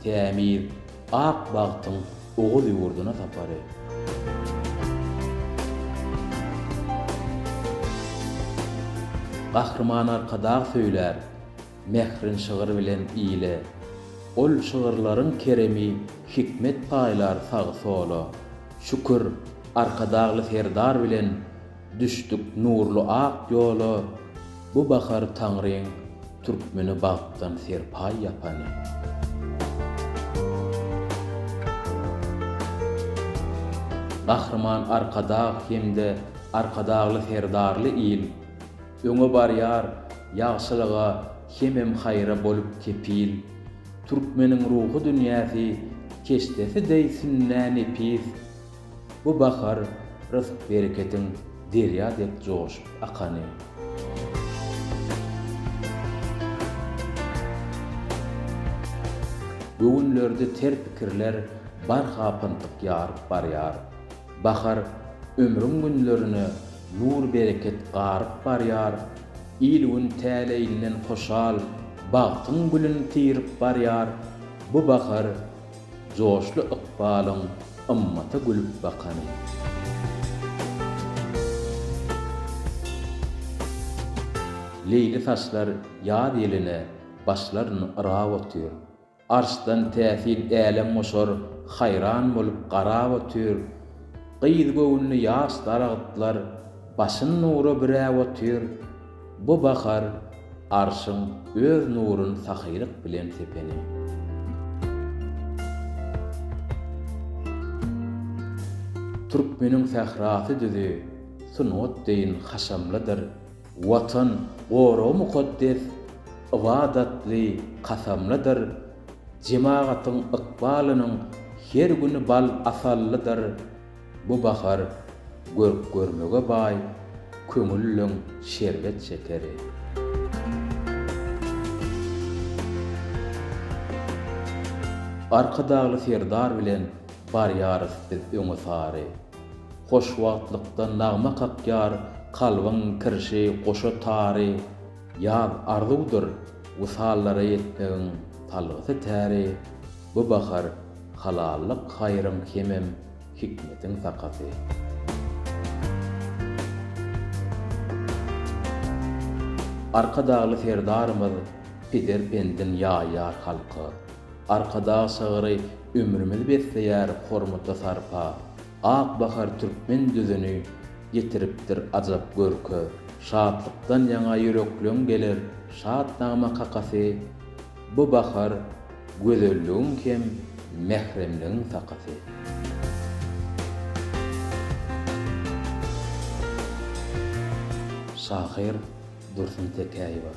Tämiz, ak bagtyň Oguz ýurduna sapary. Gahryman Arkadag söýlär, mährin şygyr bilen ile. Ol şygyrlaryň keremi hikmet paýlar sag-sola. Şükür, Arkadagly Serdar bilen düşdük nurly ak ýola. Bu bahar Taňryň türkmene bagtdan serpaý ýapany. Gahryman Arkadag hem-de Arkadagly Serdarly il öňe barýar, ýagşylyga hemem haýra bolup kepil. Türkmeniň ruhy dünýäsi keşdesi deý sünnä nepis. Bu bahar ryzk-bereketiň derýa dek joşup akany. Göwünlerde ter pikirler barha pyntyk ýaryp barýar. Bahar ömrüň günlerine nur-bereket garyp barýar. Il-gün täleýinden hoşal, bagtyň gülün tirip barýar. Bu bahar Joşly ykbalyň ymmata gülüp bakany. Leýli saçlar ýaz ýeline başlaryn yrap otyr. Arşdan täsin älemgoşar haýran bolup garap otyr. Gyz göwünli ýaş daragtlar başyn nura büräp otyr. Bu bahar Arşyň öz nurun sahylyk bilen sepeni. Türkmeniň sährasy-düzi sungat deýin haşamlydyr. Watan goragy mukaddes, ybadatly, kasamlydyr. Jemagatyň ykbalynyň her güni bal asallydyr. Bu bahar görk-görmege baý köňülleň şerbet-şekeri. Arkadagly Serdar bilen barýarys biz öňe sary. Hoşwagtlykdan nagma kakýar kalbyň kirşi goşa tary. Ýaz arzuwdyr, wysallara ýetmegiň salgysy-täri. Bu bahar halallyk haýryň hemem hikmetiň sakasy. Arkadagly Serdarymyz peder pendin ýaýýar halka. Arkadag şygyry ömrümizi besleýär hormata sarpa. Ak bahar türkmen düzüni getiripdir ajap görke. Şatlykdan ýaňa ýürekleň geler şat nagma kakasy. Bu bahar gözelligiň hem mähremligiň sakasy. Şahyr Dursun Tekäýewa.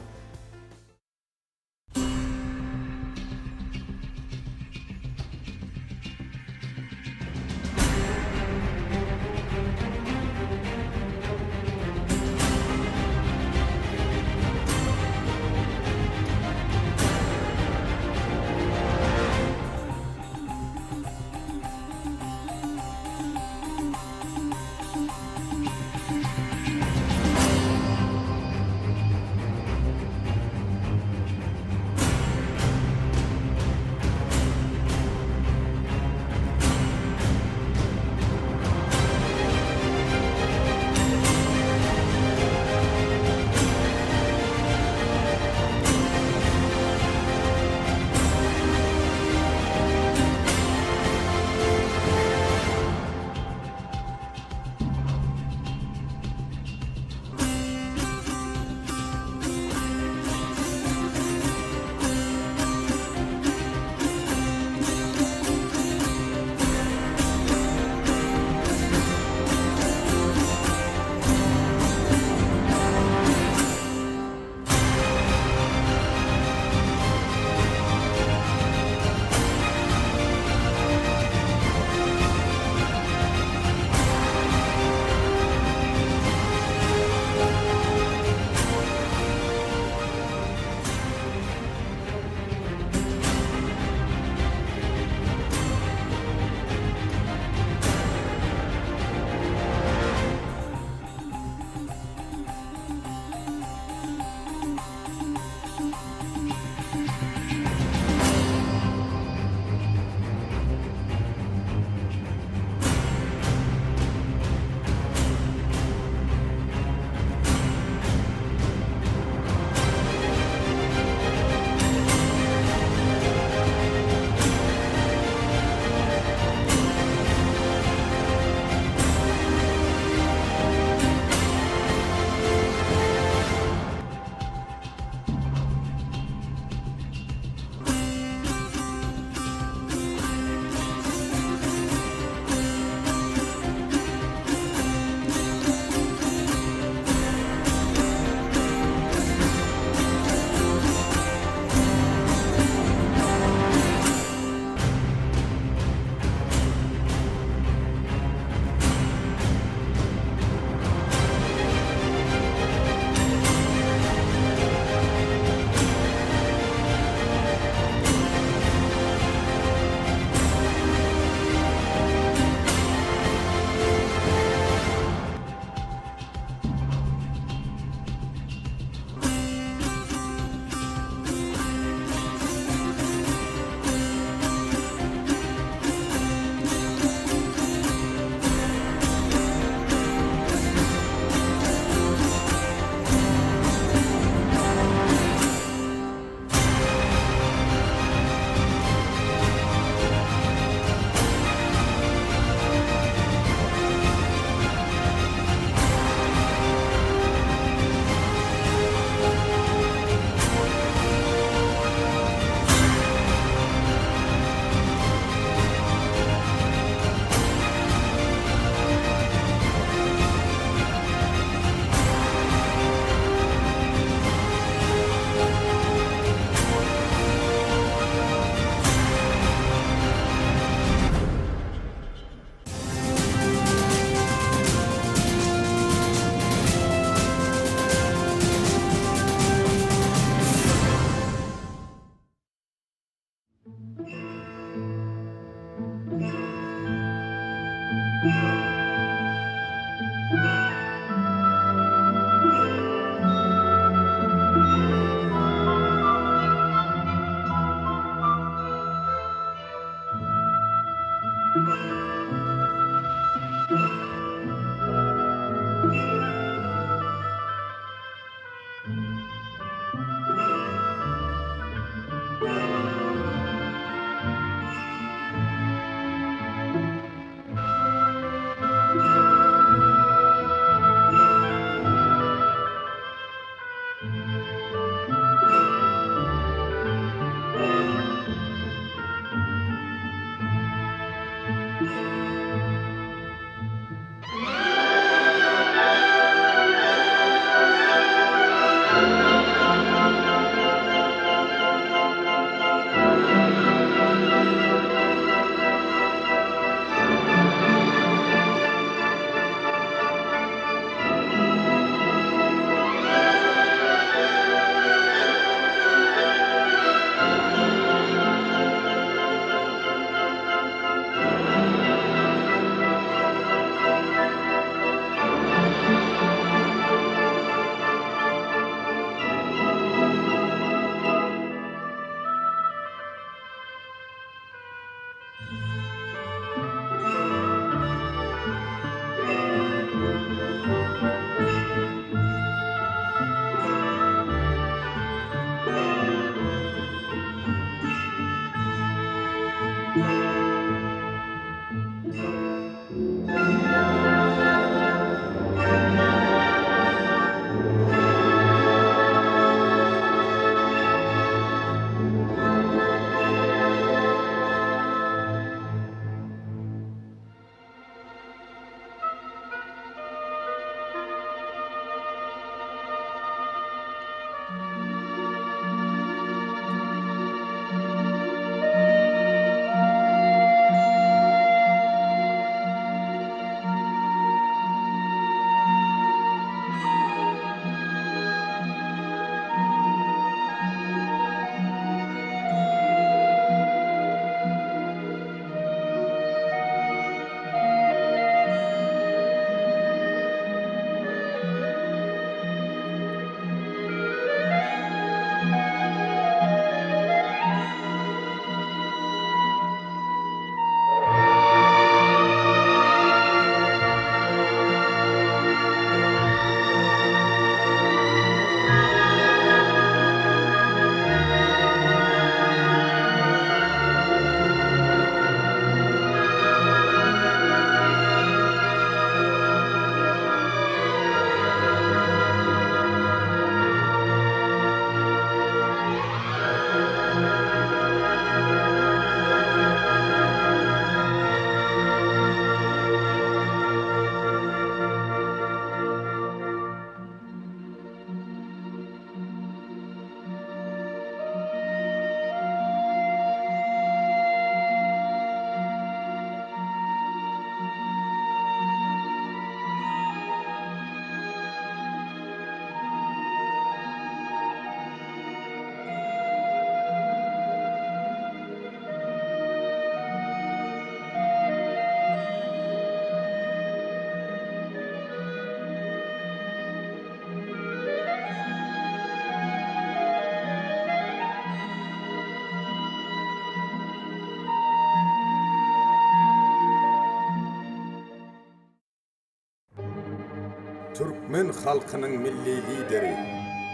Türkmen halkynyň Milli Lideri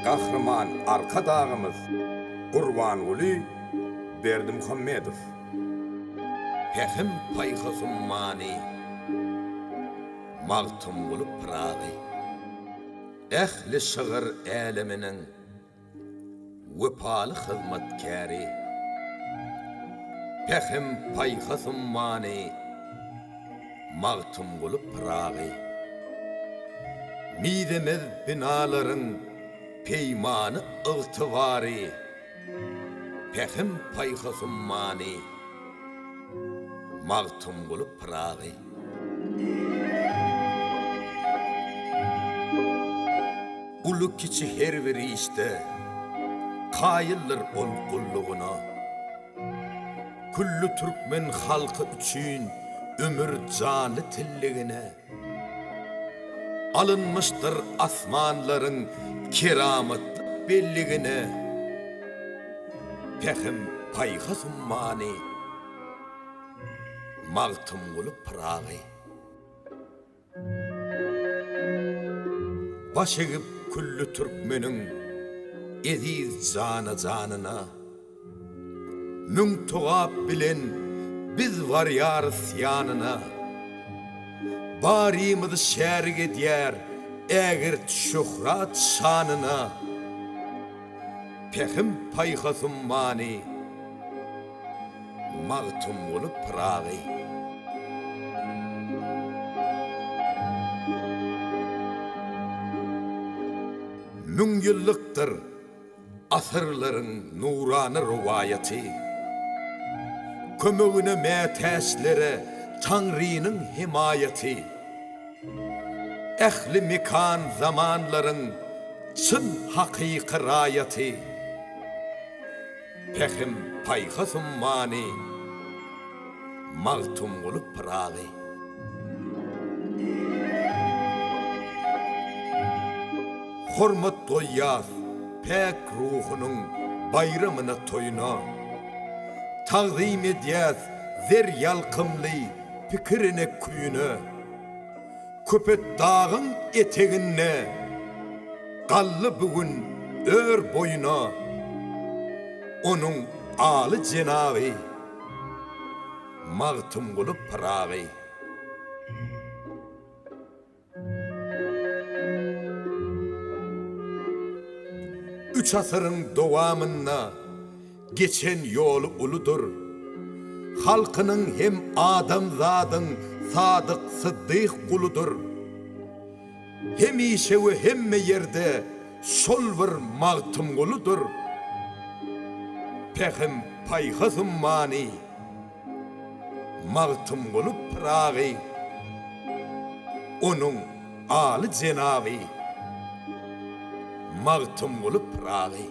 Gahryman Arkadagymyz Gurbanguly Berdimuhamedow. Pähim-paýhas ummany Magtymguly Pyragy. Ähli şygyr äleminiň wepaly hyzmatkäri. Pähim-paýhas ummany Magtymguly Pyragy. Mizemez binalaryň peýmany-ygtybary. Pähim-paýhas ummany Magtymguly Pyragy. Uly-kiçi her bir işde kaýyldyr ol gullugyna. Külli türkmen halky üçin ömür janly tilligine. Alynmyşdyr asmanlaryň keramatly belligine. Pähim-paýhas ummany. Magtymguly Pyragy. Baş egip külli türkmeniň eziz jana-janyna, Müň togap bilen biz barýarys ýanyna. Barymyzy şärik edýär ägirt şöhrat şanyna. Pähim-paýhas ummany Magtymguly Pyragy. Müňýyllykdyr asyrlaryň nurana rowaýaty. Kömegine mätäçlere Taňrynyň hemaýaty. Ähli mekan-zamanlaryň çyn hakyky raýaty. Pähim-paýhas ummany Magtymguly Pyragy. Hormat goýýas päk ruhunyň baýramyna toýuna. Tagzym edýäs zer ýalkymly pikirine küýüne. Köpetdagyň eteginde gally bu gün ör boýuna onuň aly jenaby Magtymguly Pyragy. Üç asyryň dowamynda geçen ýoly uludyr. Halkynyň hem adamzadyň sadyk syddyk guludyr. Hemişe we hemme ýerde şol bir Magtymguludyr. Pähim-paýhas ummany Magtymguly Pyragy, onuň aly jenaby Magtymguly Pyragy.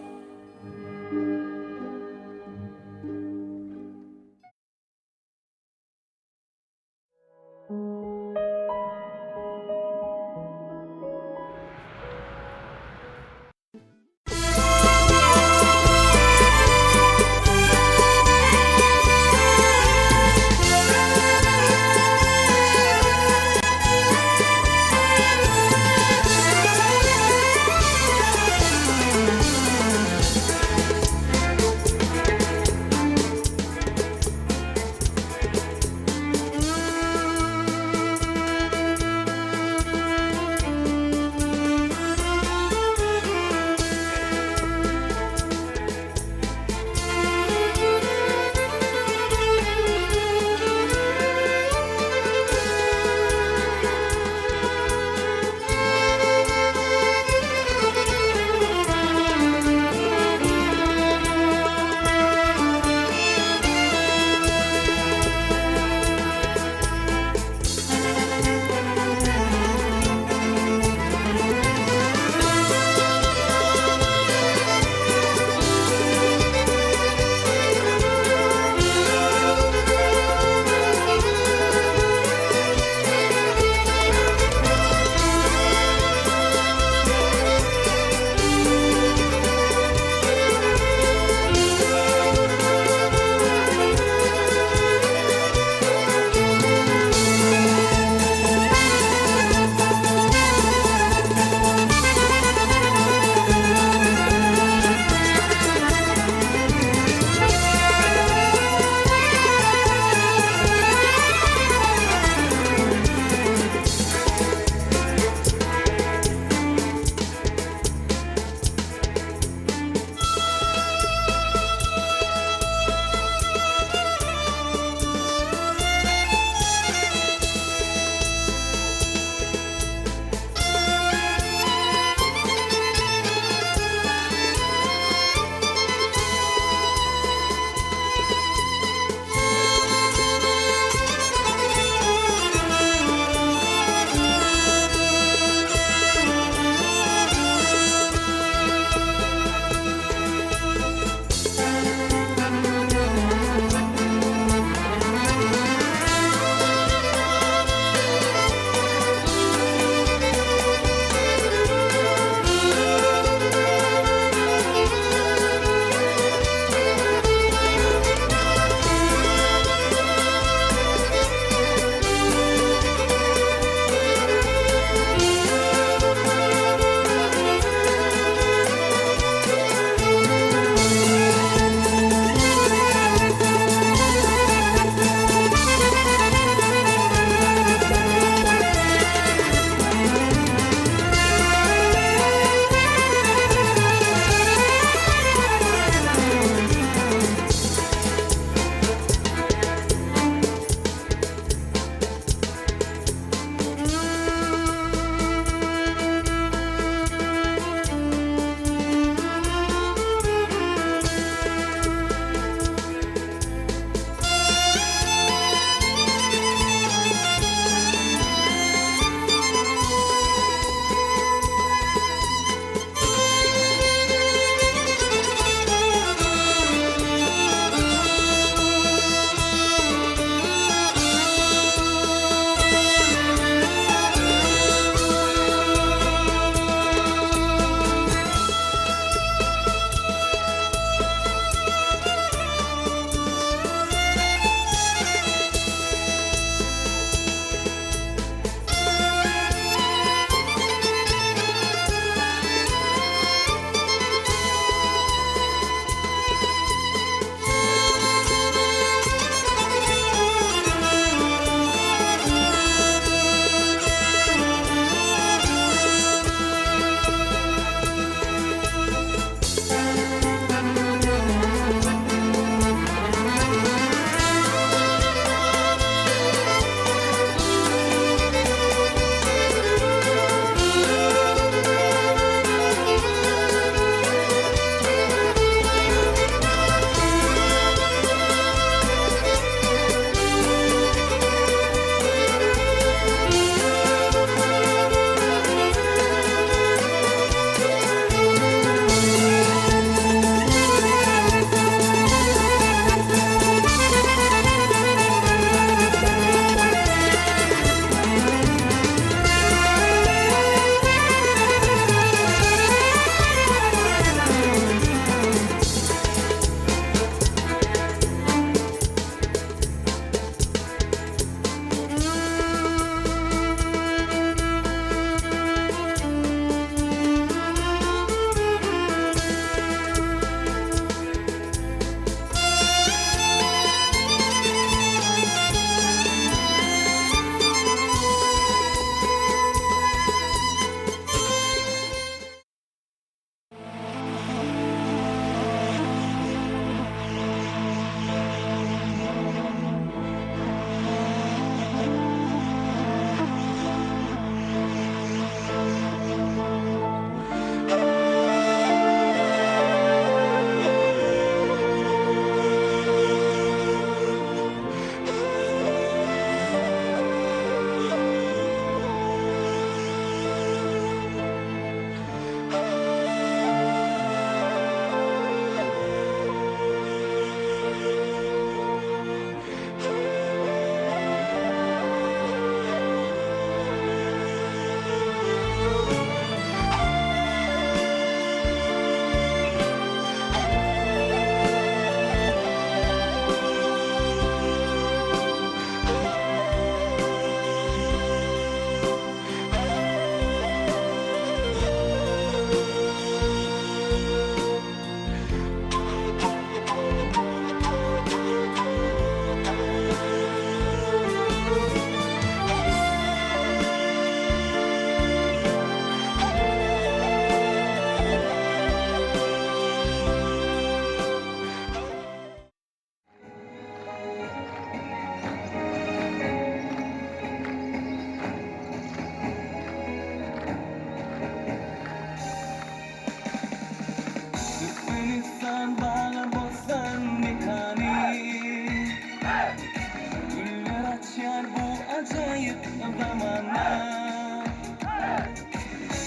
ajaýyp zamana.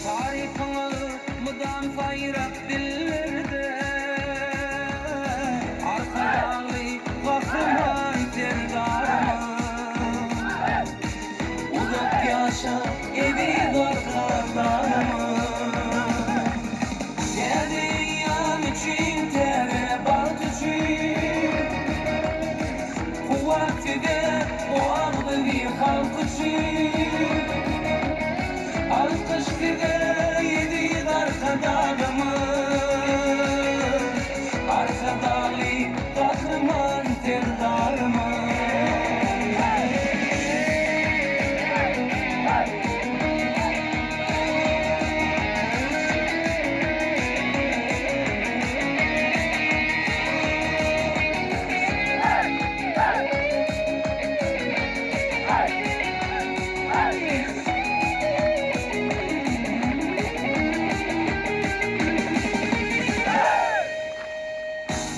Tarypyňyz mydam saýrak dillerde, Arkadagly Gahryman Serdarymyz. Uzak ýaşa eziz Arkadagymyz. Täze eýýam üçin, täze bagt üçin, Kuwwat size bu agzybir halk üçin. Alkyş size eziz Arkadagymyz, Arkadagly Gahryman Serdarymyz.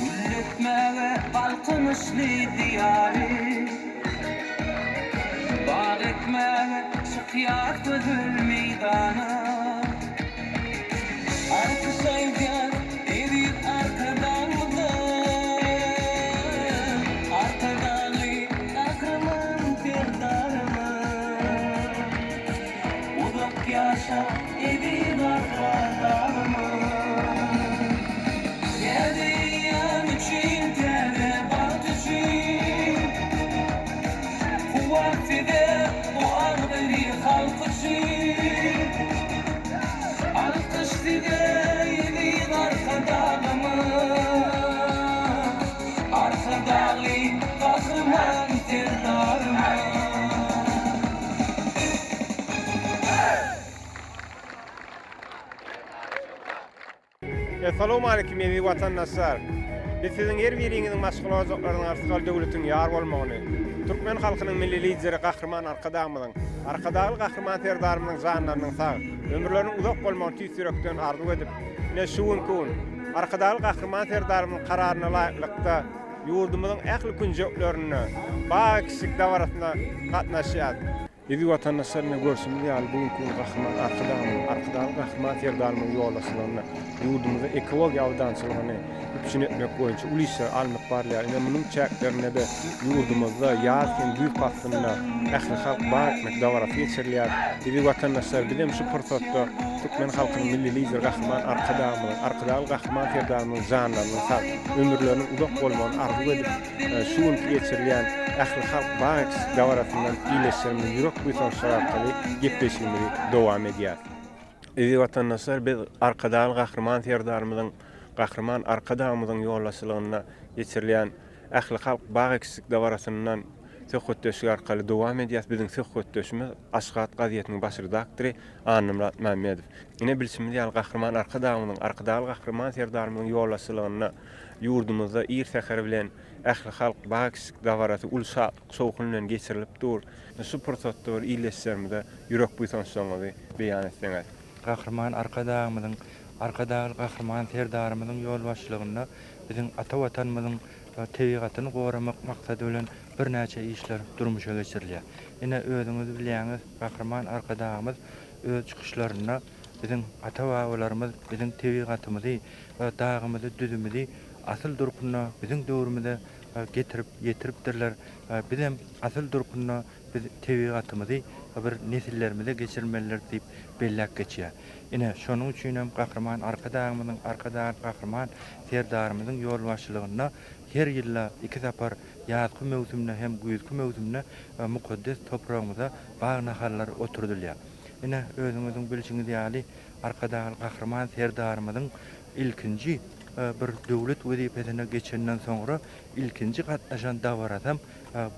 Gülletmäge galkynyşly Diýary, Bag ekmäge çykýas gözel meýdana. Alkyş aýdýas eziz Arkadagymyza, Arkadagly Gahryman Serdarymyz. Uzak ýaşa eziz Arkadagymyz. Täze eýýam üçin, täze bagt üçin, Kuwwat size bu agzybir halk üçin. Alkyş size eziz Arkadagymyz, Arkadagly Gahryman Serdarymyz. Essalawmaleýkim eziz watandaşlar! Biz siziň her biriňiziň maşgala ojaklarynyň arsgal döwletiň ýar bolmagyny, türkmen halkynyň Milli Lideri Gahryman Arkadagymyzyň, Arkadagly Gahryman Serdarymyzyň janlarynyň sag, ömürleriniň uzak bolmagyny tüýs ýürekden arzuw edip, ine şu günki gün Arkadagly Gahryman Serdarymyzyň Kararyna laýyklykda ýurdumyzyň ähli künjeklerinde bag ekişlik dabarasyna gatnaşýarys. Eziz watandaşlar ine görşümiz ýaly bu günki gün Gahryman Arkadagymyzyň, Arkadagly Gahryman Serdarymyzyň ýolbaşçylygynda ýurdumyzda ekologiýa abadançylygyny üpjün etmek boýunça uly işler alnyp barylýar. Ine munuň çäklerinde-de ýurdumyzda ýaz hem güýz paslynda ählihalk bag ekmek dabarasy geçirilýär. Eziz watandaşlar biz hem şu pursatda türkmen halkynyň Milli Lideri Gahryman Arkadagymyzyň, Arkadagly Gahryman Serdarymyzyň janlarynyň sag, ömürleriniň uzak bolmagyny arzuw edip, Şu günki geçirilýän ählihalk bag ekişlik dabarasyndan ildeşlerimiziň ýürek buýsançlary arkaly gepleşigimizi dowam edýäris. Eziz watandaşlar, biz Arkadagly Gahryman Serdarymyzyň, Gahryman Arkadagymyzyň ýolbaşçylygynda geçirilýän ählihalk bag ekişlik dabarasyndan söhbetdeşlik arkaly dowam edýäris. Biziň söhbetdeşimiz Aşgabat gazetiniň baş redaktory Annamyrat Mämmedow. Ine, bilşimiz ýaly, Gahryman Arkadagymyzyň, Arkadagly Gahryman Serdarymyzyň ýolbaşçylygynda Ýurdumyzda ir säher bilen ählihalk bag ekişlik dabarasy uly şatlyk-şowhun bilen geçirilip dur. Şu pursatda bir ildeşlerimize ýürek buýsançlaryňyzy beýan etseňiz. Gahryman Arkadagymyzyň, Arkadagly Gahryman Serdarymyzyň ýolbaşçylygynda biziň ata Watanymyzyň tebigatyny goramak maksady bilen birnäçe işler durmuşa geçirilýär. Ine, özüňiz bilýäňiz, Gahryman Arkadagymyz öz çykyşlarynda biziň ata-babalarymyz biziň tebigatymyzy, dagymyzy, düzümizi asyl durkunda biziň döwrümize getirip ýetiripdirler. Bizem asyl durkunda biz tebigatymyzy bir nesillerimize geçirmelidiris diýip belläp geçýär. Ine, şonuň üçinem Gahryman Arkadagymyzyň, Arkadagly Gahryman Serdarymyzyň ýolbaşçylygynda her ýylda iki sapar ýazky möwsümde hem güýzki möwsümde mukaddes topragymyza bag nahallary oturdylýar. Ine, özüňiziň bilşiňiz ýaly, Arkadagly Gahryman Serdarymyzyň ilkinji bir döwlet wezipesine geçenden soňra ilkinji gatnaşan dabarasam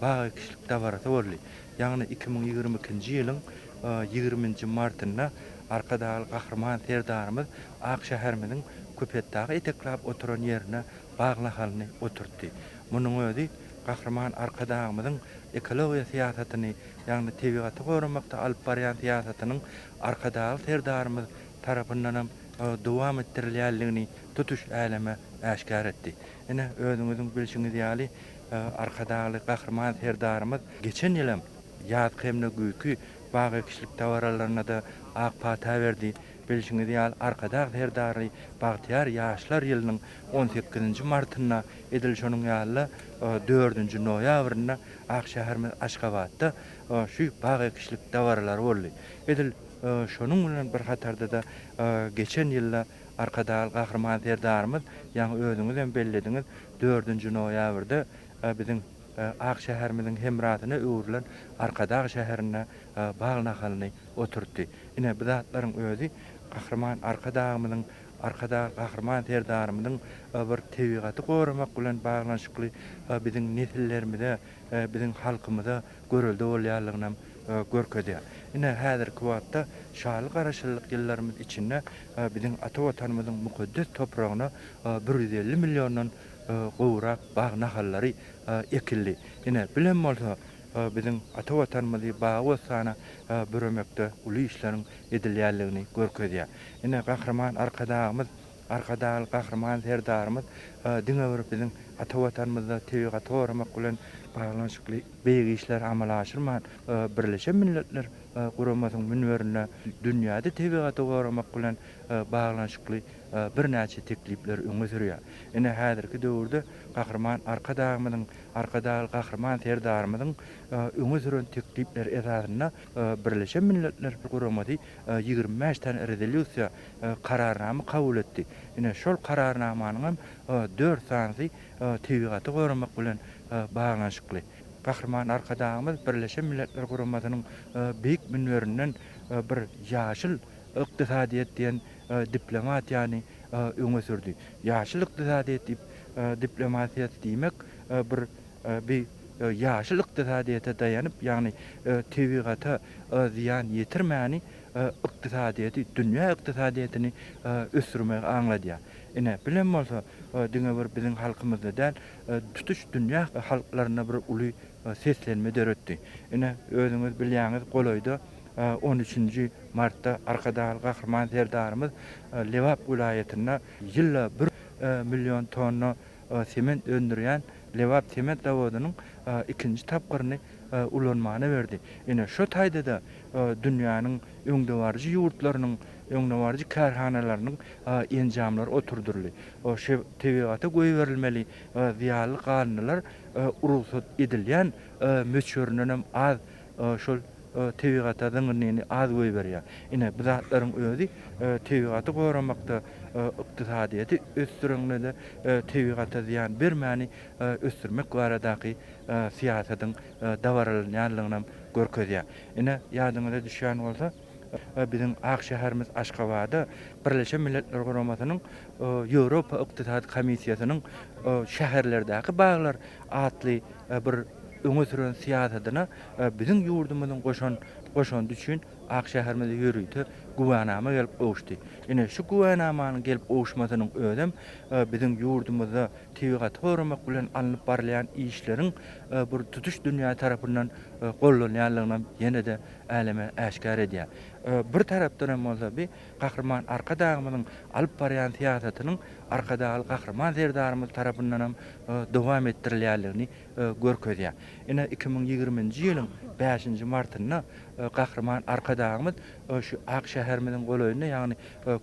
bag ekişlik dabarasy boldy. Ýagny 2022-nji ýylyň ýigriminji martynda Arkadagly Gahryman Serdarymyz ak şäherimiziň Köpetdagy etekläp oturan ýerine bag nahalyny oturtdy. Munuň özi Gahryman Arkadagymyzyň ekologiýa syýasatyny, ýagny tebigaty goramakda alyp barýan syýasatynyň Arkadagly Serdarymyz tarapyndanam dowam etdirilýänligini tutuş äleme äşgär etdi. Ine, özüňiziň bilşiňiz ýaly, Arkadagly Gahryman Serdarymyz geçen ýylam. Ýazky hem-de güýzki bag ekişlik dabaralarynda-da ak pata berdi. Bilşiňiz ýaly, Arkadag Serdarly bagtyýar ýaşlar ýylynyň on sekizinji martynda, edil şonuň ýaly-da, dördünji noýabrynda ak şäherimiz Aşgabatda şu bag ekişlik dabaralary boldy. Edil şonuň bilen bir hatarda-da geçen ýylda Arkadagly Gahryman Serdarymyz, ýaňy özüňiz hem bellediňiz, dördünji noýabrda biziň ak şäherimiziň hemrasyna öwrülen Arkadag şäherinde bag nahalyny oturtdy. Ine, bu zatlaryň özi Gahryman Arkadagymyzyň, Arkadag Gahryman Serdarymyzyň bir tebigaty goramak bilen baglanyşykly biziň nesillerimize, biziň halkymyza görelde bolýanlygynam görkezýär. Ine, häzirki wagtda şaly Garaşsyzlyk ýyllarymyz içinde biziň ata Watanymyzyň mukaddes topragyna 150 milliondan gowrak bag nahallary ekildi. Ine, bilem bolsa, biziň ata Watanymyzy bagy-bossana büremekde uly işleriň edilýänligini görkezýär. Ine, Gahryman Arkadagymyz, Arkadagly Gahryman Serdarymyz diňe bir biziň ata Watanymyzda tebigaty goramak bilen baglanyşykly beýik işleri amala aşyrman, Birleşen Milletler Guramasynyň münberinde dünýäde tebigaty goramak bilen baglanyşykly birnäçe teklipleri öňe sürýär. Ine, häzirki döwürde Gahryman Arkadagymyzyň, Arkadagly Gahryman Serdarymyzyň öňe süren teklipleri esasynda Birleşen Milletler Guramasy 25 sany rezolýusiýa, Kararnama kabul etdi. Ine, şol Kararnamanyň hem dört sanysy tebigaty goramak bilen baglanyşykly. Gahryman Arkadagymyz Birleşen Milletler Guramasynyň beýik münberinden bir ýaşyl ykdysadyýet diýen diplomatiýany öňe sürdi. Ýaşyl ykdysadyýet diýip, diplomatiýasy diýmek bir bi ýaşyl ykdysadyýete daýanyp, ýagny tebigata zyýan ýetirmäni ykdysadyýeti, dünýä ykdysadyýetini ösdürmegi aňladýar. Ine, bilem bolsa, diňe bir biziň halkymyzda däl, tutuş dünýä halklarynda bir uly seslenme döretdi. Ine, özüňiz bilýäňiz, golaýda on üçünji martda Arkadagly Gahryman Serdarymyz Lebap welaýatynda ýylda bir million tonna sement öndürýän Lebap sement zawodynyň ikinji tapgyryny ulanmana berdi. Ine, şo taýda-da dünýäniň öňdebaryjy ýurtlarynyň öňdebaryjy kärhanalarynyň enjamlary oturdyldy. Şo tebigata goýberilmeli zyýanly galyndylar rugsat edilýän möçberindenem az şol tebigata zyňyndyny az goýberýär. Ine, bu zatlaryň özi tebigaty goramakda, ykdysadyýeti ösdüreňde-de tebigata zyýan bermäni ösdürmek baradaky syýasatyň dabaralanýanlygynam görkezýär. Ine, ýadyňyza düşýän bolsa, biziň ak şäherimiz Aşgabada Birleşen Milletler Guramasynyň Ýewropa Ykdysady Komissiýasynyň Şäherlerdäki baglar atly bir öňe süren syýasatyna biziň ýurdumyzyň goşan goşandy üçin ak şäherimize ýörite güwänama gelip gowuşdy. Ine, şu güwänamanyň gelip gowuşmasynyň özem biziň ýurdumyzda tebigaty goramak bilen alnyp barylýan işleriň bir tutuş dünýä tarapyndan gollanýanlygynam ýene-de äleme äşgär edýär. Bir tarapdan hem bolsa bi Gahryman Arkadagymyzyň alyp barýan syýasatynyň Arkadagly Gahryman Serdarymyz tarapyndanam dowam etdirilýänligini görkezýär. Ine, 2020-nji ýylyň bäşinji martynda Gahryman Arkadagymyz şu ak şäherimiziň golaýynda, ýagny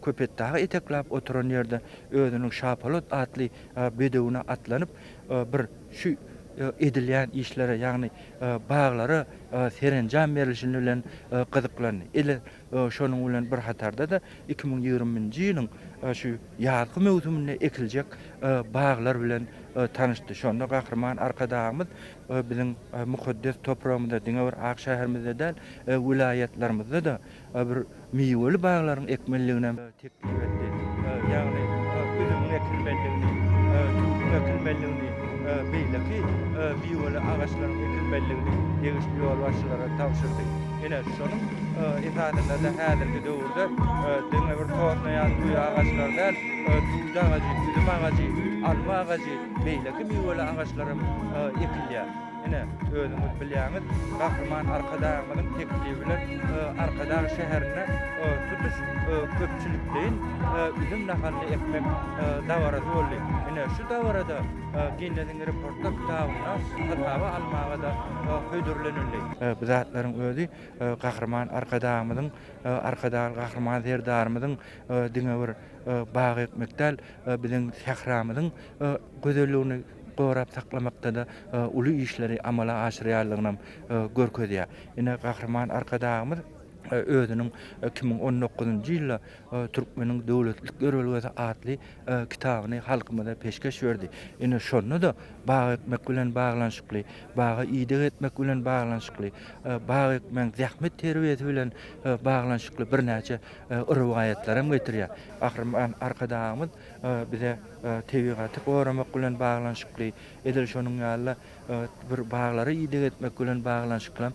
Köpetdagy etekläp oturan ýerde özüniň Şapolat atly bedewine atlanyp, bir şu edilýän işlere, ýagny baglara serenjam berlişini bilen gyzyklandy. Edil şonuň bilen bir hatarda-da 2020-nji ýylyň şu ýazky möwsüminde ekiljek baglar bilen tanyşdy. Şonda Gahryman Arkadagymyz biziň mukaddes topragymyzda, diňe bir ak şäherimizde däl, welaýatlarymyzda-da bir miweli baglaryň ekmelidiginem teklip etdi. Ýagny üzümiň ekilmelidigini, tuduň ekilmelidigini, beýleki miweli agaçlaryň ekilmelidigini degişli ýolbaşçylara tabşyrdy. Ine, şonuň esasynda-da häzirki döwürde diňe bir sosna ýaly tuýa agaçlary däl, tut agajy, üzüm agajy, alma agajy, beýleki miweli agaçlaram ekilýär. Ine, özüňiz bilýäňiz, Gahryman Arkadagymyzyň teklibi bilen Arkadag şäherinde tutuş köpçülikleýin üzüm nahalyny ekmek dabarasy boldy. Ine, şu dabarada Ginnesiň rekordlar kitabynda hasaba almaga-da hödürlenildi. Bu zatlaryň özi Gahryman Arkadagymyzyň, Arkadagly Gahryman Serdarymyzyň diňe bir bag ekmek däl, biziň sähramyzyň gözelligini gorap saklamakda-da uly işleri amala aşyrýanlygynam görkezýär. Ine, Gahryman Arkadagymyz özüniň 2019-njy ýylda Türkmeniň döwletlilik ýörelgesi atly kitabyny halkymyza peşgeş berdi. Ine, şonda-da bag ekmek bilen baglanyşykly, baga ideg etmek bilen baglanyşykly, bag ekmegiň zähmet terbiýesi bilen baglanyşykly birnäçe rowaýatlaram getirýär. Gahryman Arkadagymyz bize tebigaty goramak bilen baglanyşykly, edil şonuň ýaly-da bir baglara ideg etmek bilen baglanyşyklam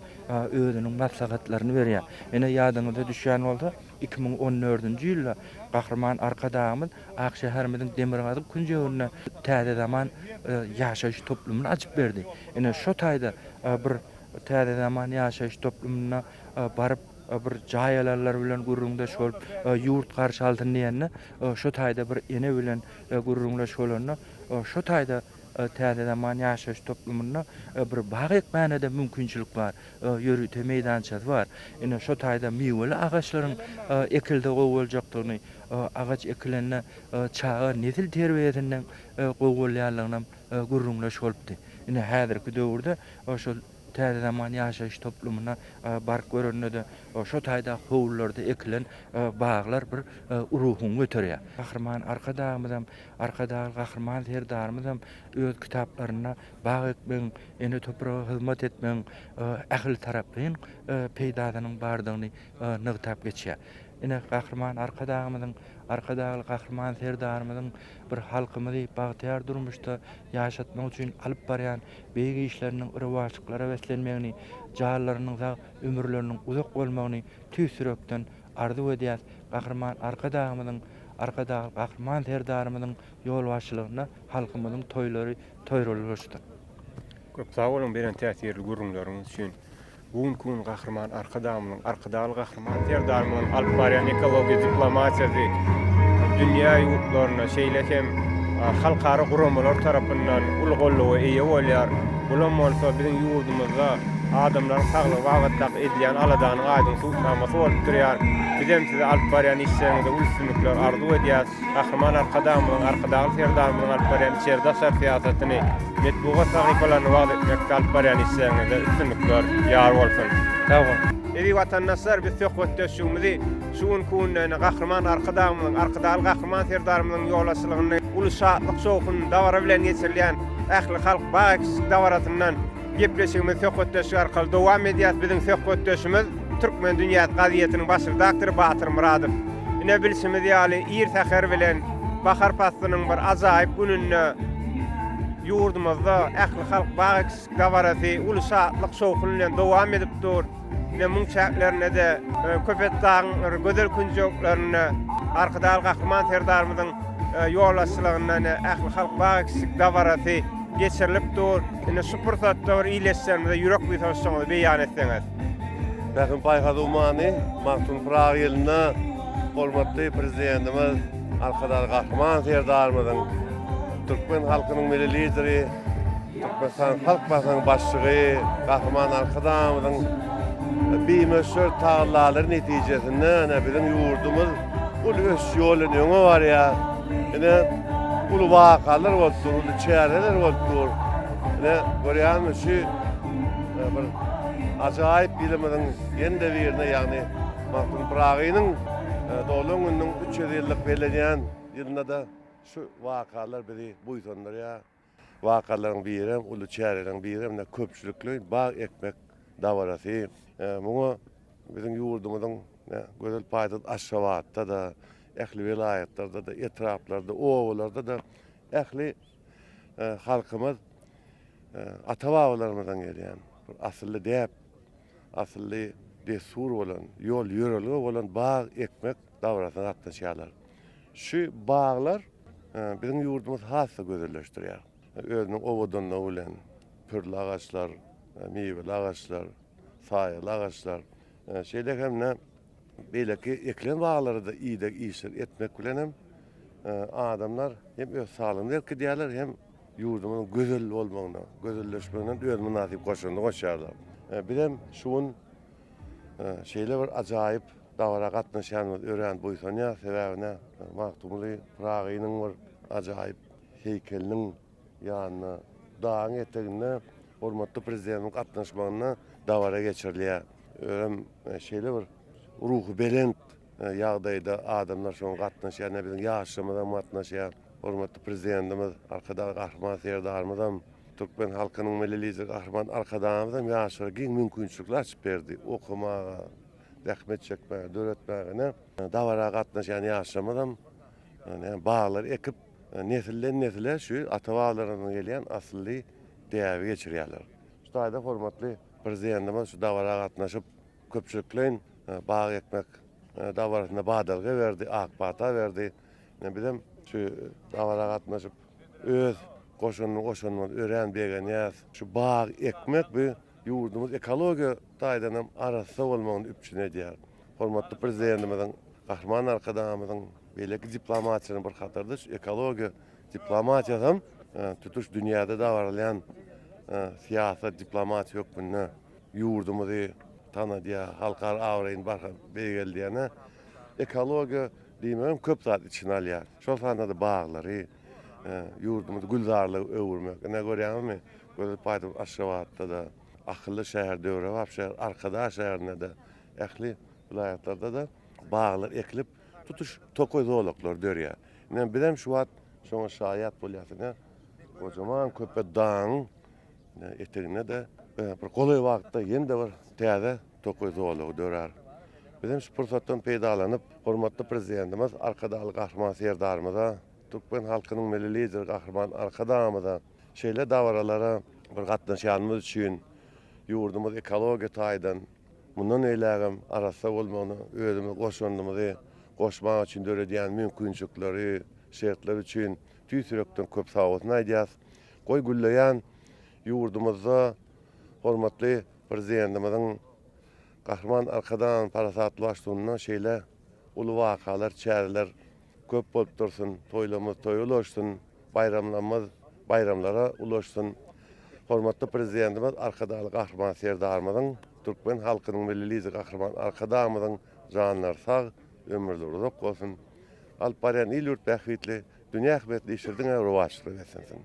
özüniň maslahatlaryny berýär. Ine, ýadyňyza düşýän bolsa, 2014-nji ýylda Gahryman Arkadagymyz ak şäherimiziň demirgazyk künjeginde Täze zaman ýaşaýyş toplumyny açyp berdi. Ine, şo taýda bir Täze zaman ýaşaýyş toplumyna baryp, bir jaý alanlar bilen gürrüňdeş bolup, ýurt garşy alsyn diýende, şo taýda bir ene bilen gürrüňdeş bolanda, şo taýda Täze zaman ýaşaýyş toplumynda bir bag ekmäne-de mümkinçilik bar, ýörite meýdançasy bar. Ine, şo taýda miweli agaçlaryň ekilse gowy boljakdygyny, agaç ekilende çaga nesil terbiýesiniň gowy bolýanlygynam gürrüňdeş bolupdy. Ine, häzirki döwürde şol Täze zaman ýaşaýyş toplumyna baryp görende-de, şo taýdaky howlularda ekilen baglar bir ruhuňy göterýär. Gahryman Arkadagymyzam, Arkadagly Gahryman Serdarymyzam öz kitaplarynda bag ekmegiň, ene topraga hyzmat etmegiň ählitaraplaýyn peýdasynyň bardygyny nygtap geçýär. Ine, Gahryman Arkadagymyzyň, Arkadagly Gahryman Serdarymyzyň bir halkymyzy bagtyýar durmuşda ýaşatmak üçin alyp barýan beýik işleriniň rowaçlyklara beslenmegini, janlarynyň sag, ömürleriniň uzak bolmagyny tüýs ýürekden arzuw edýäs. Gahryman Arkadagymyzyň, Arkadagly Gahryman Serdarymyzyň ýolbaşçylygynda halkymyzyň toýlary toýralyşdyr. Köp sag boluň beren täsirli gürrüňleriňiz üçin. Bu günki gün Gahryman Arkadagymyzyň, Arkadagly Gahryman Serdarymyzyň alyp barýan ekologiýa diplomatiýasy dünýä ýurtlarynda, şeýle hem halkara guramalar tarapyndan uly goldawa eýe bolýar. Bulam bolsa biziň ýurdumyzda adamlaryň saglygy babatdaky edilýän aladanyň aýdyň subutnamasy bolup durýar. Bizem size alyp barýan işleriňizde uly üstünlikler arzuw edýäris. Gahryman Arkadagymyzyň, Arkadagly Serdarymyzyň alyp barýan içeri-daşary syýasatyny, metbugat sahypalaryny wagyz etmekde alyp barýan işleriňizde üstünlikler ýar bolsun! Sag boluň! Eziz watandaşlar, biz söhbetdeşligimizi şu günki günde ine Gahryman Arkadagymyzyň, Arkadagly Gahryman Serdarymyzyň ýolbaşçylygynda uly şatlyk-şowhun, dabara bilen geçirilýän ählihalk bag ekişlik dabarasyndan Gepleşigimizi söhbetdeşlik arkaly dowam edýäs. Biziň söhbetdeşimiz Türkmen dünýäsi gazetiniň baş redaktory Batyr Myradow. Ine bilşimiz ýaly ir säher bilen bahar paslynyň bir ajaýyp gününde ýurdumyzda ählihalk bag ekişlik dabarasy uly şatlyk şowhun bilen dowam edip dur. Ine muň çäklerinde-de Köpetdagyň gözel künjeklerinde Arkadagly Gahryman Serdarymyzyň ýolbaşçylygynda ine ählihalk bag ekişlik dabarasy geçirilip dur. Ine şu pursatda bir ildeşlerimize ýürek buýsançlygyňyzy beýan etseňiz. Pähim-paýhas ummany Magtymguly Pyragy ýylynda hormatly Prezidentimiz Arkadagly Gahryman Serdarymyzyň, türkmen halkynyň Milli Lideri, Türkmenistanyň Halk Maslahatynyň Başlygy Gahryman Arkadagymyzyň bimöçber tagallalary netijesinde ine biziň ýurdumyz uly ösüş ýoly bilen öňe barýar. Ine uly wakalar bolup dur, uly çäreler bolup dur. Ine görýäňmi şu e, bir ajaýyp ýylymyzyň ýene-de birine, ýagny Magtymguly Pyragynyň e, doglan gününiň 300 ýyllyk bellenýän ýylynda-da şu wakalar bizi buýsandyrýar. Wakalaryň birem, uly çäreleriň birem ine köpçülikleýin bag ekmek dabarasy. Muňa biziň ýurdumyzyň gözel paýtagt Aşgabatda-da, ähli welaýatlarda-da, etraplarda, obalarda-da ähli halkymyz ata-babalarymyzdan gelýän bir asylly däp, asylly dessur bolan, ýol-ýörelge bolan bag ekmek dabarasyna gatnaşýarlar. Şu baglar biziň ýurdumyzy has-da gözelleşdirýär. Özüniň owadanlygy bilen. Pürli agaçlar, miweli agaçlar, saýaly agaçlar, şeýle hem-de beýleki ekilen baglara-da ideg işleri etmek bilen hem adamlar hem öz saglygyny berkidýärler, hem ýurdumyzyň gözel bolmagyna, gözelleşmegine öz mynasyp goşandyny goşýarlar. Biz hem şu gün şeýle bir ajaýyp dabara gatnaşýanymyza örän buýsanýarys, sebäbi Magtymguly Pyragynyň bir ajaýyp heýkeliniň ýanynda, dagyň eteginde hormatly Prezidentimiziň gatnaşmagynda dabara geçirilýär. Özem şeýle bir ruhubelent ýagdaýda adamlar şoňa gatnaşýar. Ine, biziň ýaşlarymyz hem gatnaşýar. Hormatly Prezidentimiz Arkadag Gahryman Serdarymyz hem, türkmen halkynyň Milli Lideri Gahryman Arkadagymyz hem ýaşlara giň mümkinçilikler açyp berdi. Okamaga, zähmet çekmäge, döretmäge. Ine, dabara gatnaşýan ýaşlarymyz hem baglar ekip, Nesilden-nesile şu ata-babalarymyzdan gelýän asylly däbi geçirýärler. Şu taýda hormatly Prezidentimiz şu dabara gatnaşyp, köpçülikleýin bag ekmek dabarasynda badalga berdi, ak pata berdi. Ine, bizem şu dabara gatnaşyp, öz goşandyny goşanymyza örän begenýäris. Şu bag ekmek bu ýurdumyz ekologiýa taýdan hem arassa bolmagyny üpjün edýär. Hormatly Prezidentimiziň, Gahryman Arkadagymyzyň beýleki diplomatiýa bilen bir hatarda şu ekologiýa diplomatiýasy hem tutuş dünýäde dabaralýan syýasat, diplomatiýa hökmünde ýurdumyzy tanadýar, halkara abraýyny barha beýgeldýän. Ekologiýa diýmek hem köp zat içine alýar. Şol sanda-da baglary, ýurdumyzy gülzarlyga öwürmek. Ine görýäňizmi, gözel paýtagt Aşgabatda-da, akylly şäher, döwrebap şäher Arkadag şäherinde-de Ähli welaýatlarda-da baglar ekilip, tutuş tokaý zolaklary dörýär. Ine, bizem şu wagt şoňa şaýat bolýarys. Ine, gojaman Köpetdagyň eteginde-de bir golaý wagtda ýene-de bir täze tokaý zolagy dörär. Bizem şu pursatdan peýdalanyp, hormatly Prezidentimiz Arkadagly Gahryman Serdarymyza, türkmen halkynyň Milli Lideri Gahryman Arkadagymyza şeýle dabaralara bir gatnaşýanymyz üçin ýurdumyz ekologiýa taýdan mundan beýlägem arassa bolmagyna özümiz goşandymyzy goşmak üçin döredýän mümkinçilikleri, şertleri üçin tüýs ýürekden köp sagbolsun aýdýas. Goý gülleýän ýurdumyzda hormatly Prezidentimiziň Gahryman Arkadagymyzyň parasatly baştutanlygynda şeýle uly wakalar, çäreler köp bolup dursun, toýlarymyz toýa ulaşsyn! Baýramlarymyz baýramlara ulaşsyn! Hormatly Prezidentimiz Arkadagly Gahryman Serdarymyzyň, türkmen halkynyň Milli Lideri Gahryman Arkadagymyzyň janlary sag, ömürleri uzak bolsun! Alyp barýan il-ýurt bähbitli, dünýä ähmiýetli işleri diňe rowaçlyklara beslensin!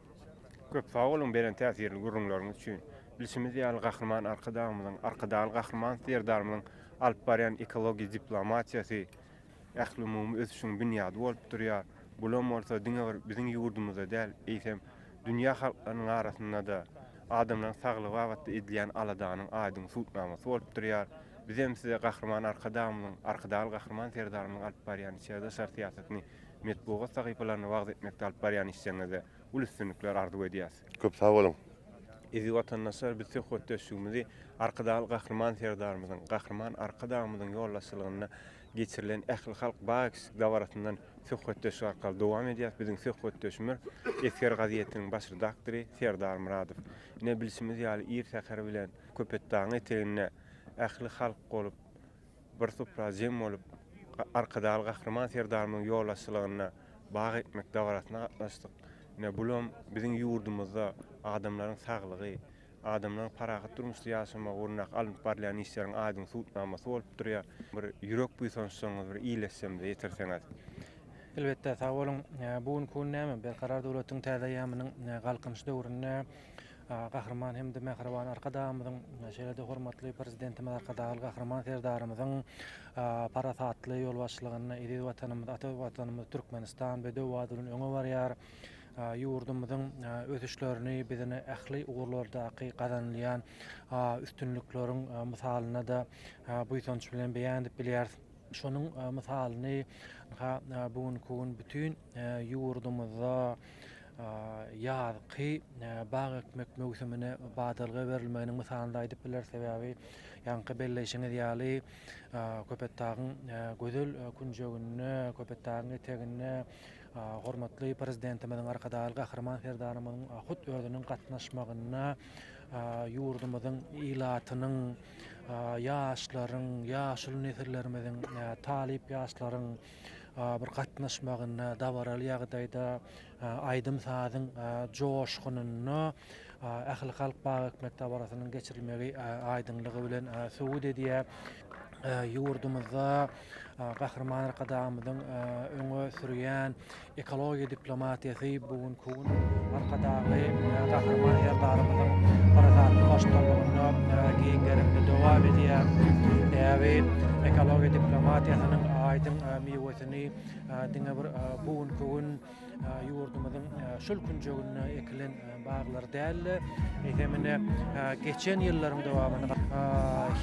Köp sag boluň beren täsirli gürrüňleriňiz üçin. Bilşimiz ýaly Gahryman Arkadagymyzyň, Arkadagly Gahryman Serdarymyzyň alyp barýan ekologiýa diplomatiýasy ählumumy ösüşiň binýady bolup durýar. Bulam bolsa diňe bir biziň ýurdumyzda däl, eýsem, dünýä halklarynyň arasynda-da adamlaryň saglygy babatda edilýän aladanyň aýdyň subutnamasy bolup durýar. Bizem size Gahryman Arkadagymyzyň, Arkadagly Gahryman Serdarymyzyň alyp barýan içeri-daşary syýasatyny metbugat sahypalarynda wagyz etmekde alyp barýan işleriňizde uly üstünlikler arzuw edýäs. Köp sag boluň! Eziz watandaşlar, biz söhbetdeşligimizi Arkadagly Gahryman Serdarymyzyň, Gahryman Arkadagymyzyň ýolbaşçylygynda geçirilen ählihalk bag ekişlik dabarasyndan söhbetdeşlik arkaly dowam edýäris. Biziň söhbetdeşimiz Esger gazetiniň baş redaktory Serdar Myradow. Ine, bilşimiz ýaly, ir säher bilen Köpetdagyň eteginde ähli halk bolup, bir supra jem bolup, Arkadagly Gahryman Serdarymyzyň ýolbaşçylygynda bag ekmek dabarasyna gatnaşdyk. Ine, bulam biziň ýurdumyzda adamlaryň saglygy, Adamlaryň parahat durmuşda ýaşamagy ugrundaky alnyp barylýan işleriň aýdyň subutnamasy bolup durýar. Bir ýürek buýsançlaryňyzy bir ildeşlerimize ýetirseňiz. Elbetde, sag boluň. Bu günki gün näme, Berkarar döwletiň täze eýýamynyň Galkynyş döwründe Gahryman hem-de mähriban Arkadagymyzyň, şeýle-de hormatly Prezidentimiz Arkadagly Gahryman Serdarymyzyň parasatly ýolbaşçylygynda eziz Watanymyz, ata Watanymyz Türkmenistan bedew bady bilen öňe barýar. Ýurdumyzyň ösüşlerini biz ine ähli ugurlardaky gazanylýan üstünlikleriň mysalynda-da buýsanç bilen beýan edip bilýäris. Şonuň mysalyny ynha bu günki gün bütin ýurdumyzda ýazky bag ekmek möwsümine badalga berilmeginiň mysalynda aýdyp bileris. Sebäbi ýaňky belleýşiňiz ýaly, Köpetdagyň gözel künjeginde, Köpetdagyň eteginde Hormatly Prezidentimiziň, Arkadagly Gahryman Serdarymyzyň hut özüniň gatnaşmagynda. ýurdumyzyň ilatynyň, ýaşlaryň, ýaşuly nesillerimiziň, talyp ýaşlaryň bir gatnaşmagynda dabaraly ýagdaýda aýdym-sazyň joşgunynda ählihalk bag ekmek dabarasynyň geçirilmegi aýdyňlygy bilen subut edýär. Ýurdumyzda Gahryman Arkadagymyzyň öňe sürýän ekologiýa diplomatiýasy bu günki gün Arkadagly Gahryman Serdarymyzyň parasatly baştutanlygynda giň gerimde dowam edýär. Sebäbi ekologiýa diplomatiýasynyň aýdyň miwesini diňe bir bu günki gün ýurdumyzyň şol künjeginde ekilen baglar däl-de, eýsem ine geçen ýyllaryň dowamynda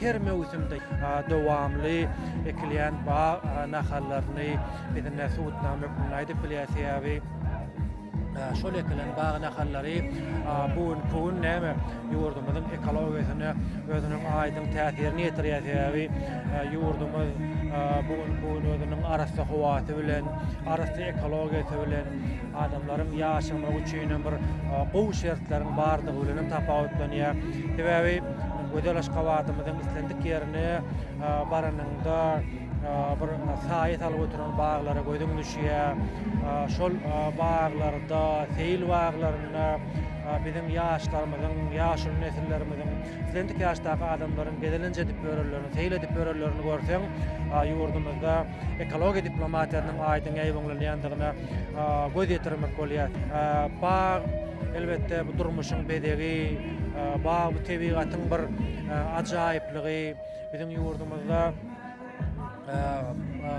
her möwsümde dowamly ekilýän bag nahallaryny biz ine subutnama hökmünde aýdyp bilýäris. Sebäbi şol ekilen bag nahallary bu günki gün näme ýurdumyzyň ekologiýasyna özüniň aýdyň täsirini ýetirýär. Sebäbi ýurdumyz bu günki gün özüniň arassa howasy bilen, arassa ekologiýasy bilen adamlaryň ýaşamagy üçin hem bir gowy şertleriň bardygy bilen hem tapawutlanýar. Sebäbi gözel Aşgabadymyzyň islendik ýerine baranyňda bir saýa salyp oturan baglara gözüň düşýär. Şol baglarda, seýil baglarynda biziň ýaşlarymyzyň, ýaşuly nesillerimiziň, islendik ýaşdaky adamlaryň gezelenç edip ýörenlerini, seýil edip ýörenlerini görseň, ýurdumyzda ekologiýa diplomatiýasynyň aýdyň ýaýbaňlanýandygyna göz ýetirmek bolýar. Bag, elbetde, bu durmuşyň bezegi, bag bu tebigatyň bir ajaýyplygy. Biziň ýurdumyzda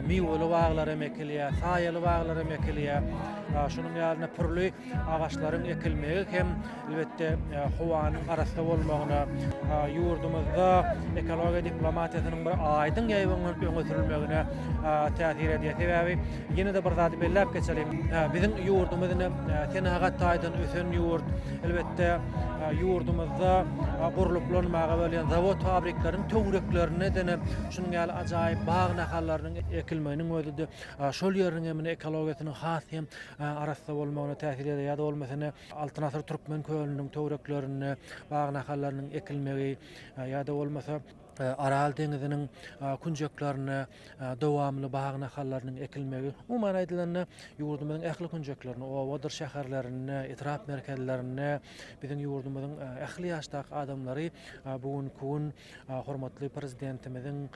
miweli baglar hem ekilýär, saýaly baglar hem ekilýär. Şunuň ýaly pürli agaçlaryň ekilmegi hem elbetde howanyň arassa bolmagyna, ýurdumyzda ekologiýa diplomatiýasynyň bir aýdyň ýaýbaňlanyp öňe sürülmegine täsir edýär. Sebäbi ýene-de bir zady belläp geçeliň. Biziň ýurdumyz ine senagat taýdan ösen ýurt. Elbetde ýurdumyzda gurlup ulanmaga berilýän zawod-fabrikleriň töwereklerinde-de şunuň ýaly ajaýyp bag nahallarynyň ekilmeginiň özi-de şol ýeriň hem ekologiýasynyň has hem arassa bolmagyna täsir edýär. Ýa-da bolmasa ine Altyn asyr Türkmen kölüniň töwereklerinde bag nahallarynyň ekilmegi ýa-da bolmasa Aral deňziniň künjeklerinde dowamly bag nahallarynyň ekilmegi, umuman aýdylanda, ýurdumyzyň ähli künjeklerinde, obadyr şäherlerinde, etrap merkezlerinde biziň ýurdumyzyň ähli ýaşdaky adamlary bu günki gün hormatly Prezidentimiziň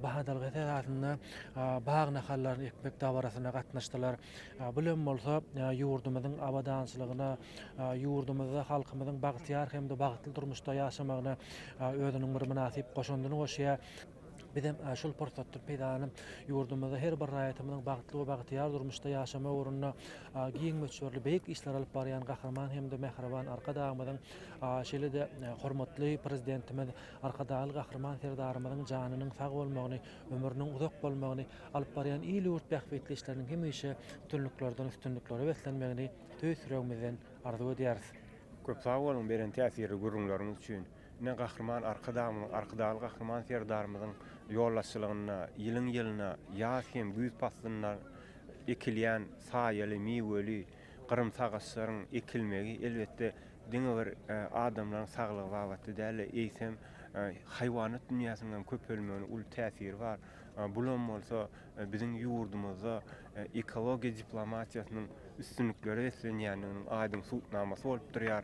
badalgasy esasynda bag nahallaryny ekmek dabarasyna gatnaşdylar. Bu hem bolsa ýurdumyzyň abadançylygyna, ýurdumyzda halkymyzyň bagtyýar hem-de bagtly durmuşda ýaşamagyna özüniň bir mynasyp goşandyny goşýar. Biz hem şol pursatdan peýdalanyp, ýurdumyzda her bir raýatymyzyň bagtly we bagtyýar durmuşda ýaşamagy ugrunda giň möçberli beýik işleri alyp barýan Gahryman hem-de mähriban Arkadagymyzyň, şeýle-de hormatly Prezidentimiz Arkadagly Gahryman Serdarymyzyň janynyň sag bolmagyny, ömrüniň uzak bolmagyny, alyp barýan il-ýurt bähbitli işleriniň hemişe üstünliklerden üstünliklere beslenmegini tüýs ýüregimizden arzuw edýäris. Köp sag boluň beren täsirli gürrüňleriňiz üçin. Ine Gahryman Arkadagymyzyň, Arkadagly Gahryman Serdarymyzyň ýolbaşçylygynda ýylyň-ýylyna ýaz hem güýz paslynda ekilýän saýaly, miweli gyrymsy agaçlaryň ekilmegi elbetde diňe bir adamlaryň saglygy babatda däl-de, eýsem haýwanat dünýäsiniň hem köpelmegine uly täsiri bar. Bulam bolsa biziň ýurdumyzda ekologiýa diplomatiýasynyň üstünliklere beslenýändiginiň aýdyň subutnamasy bolup durýar.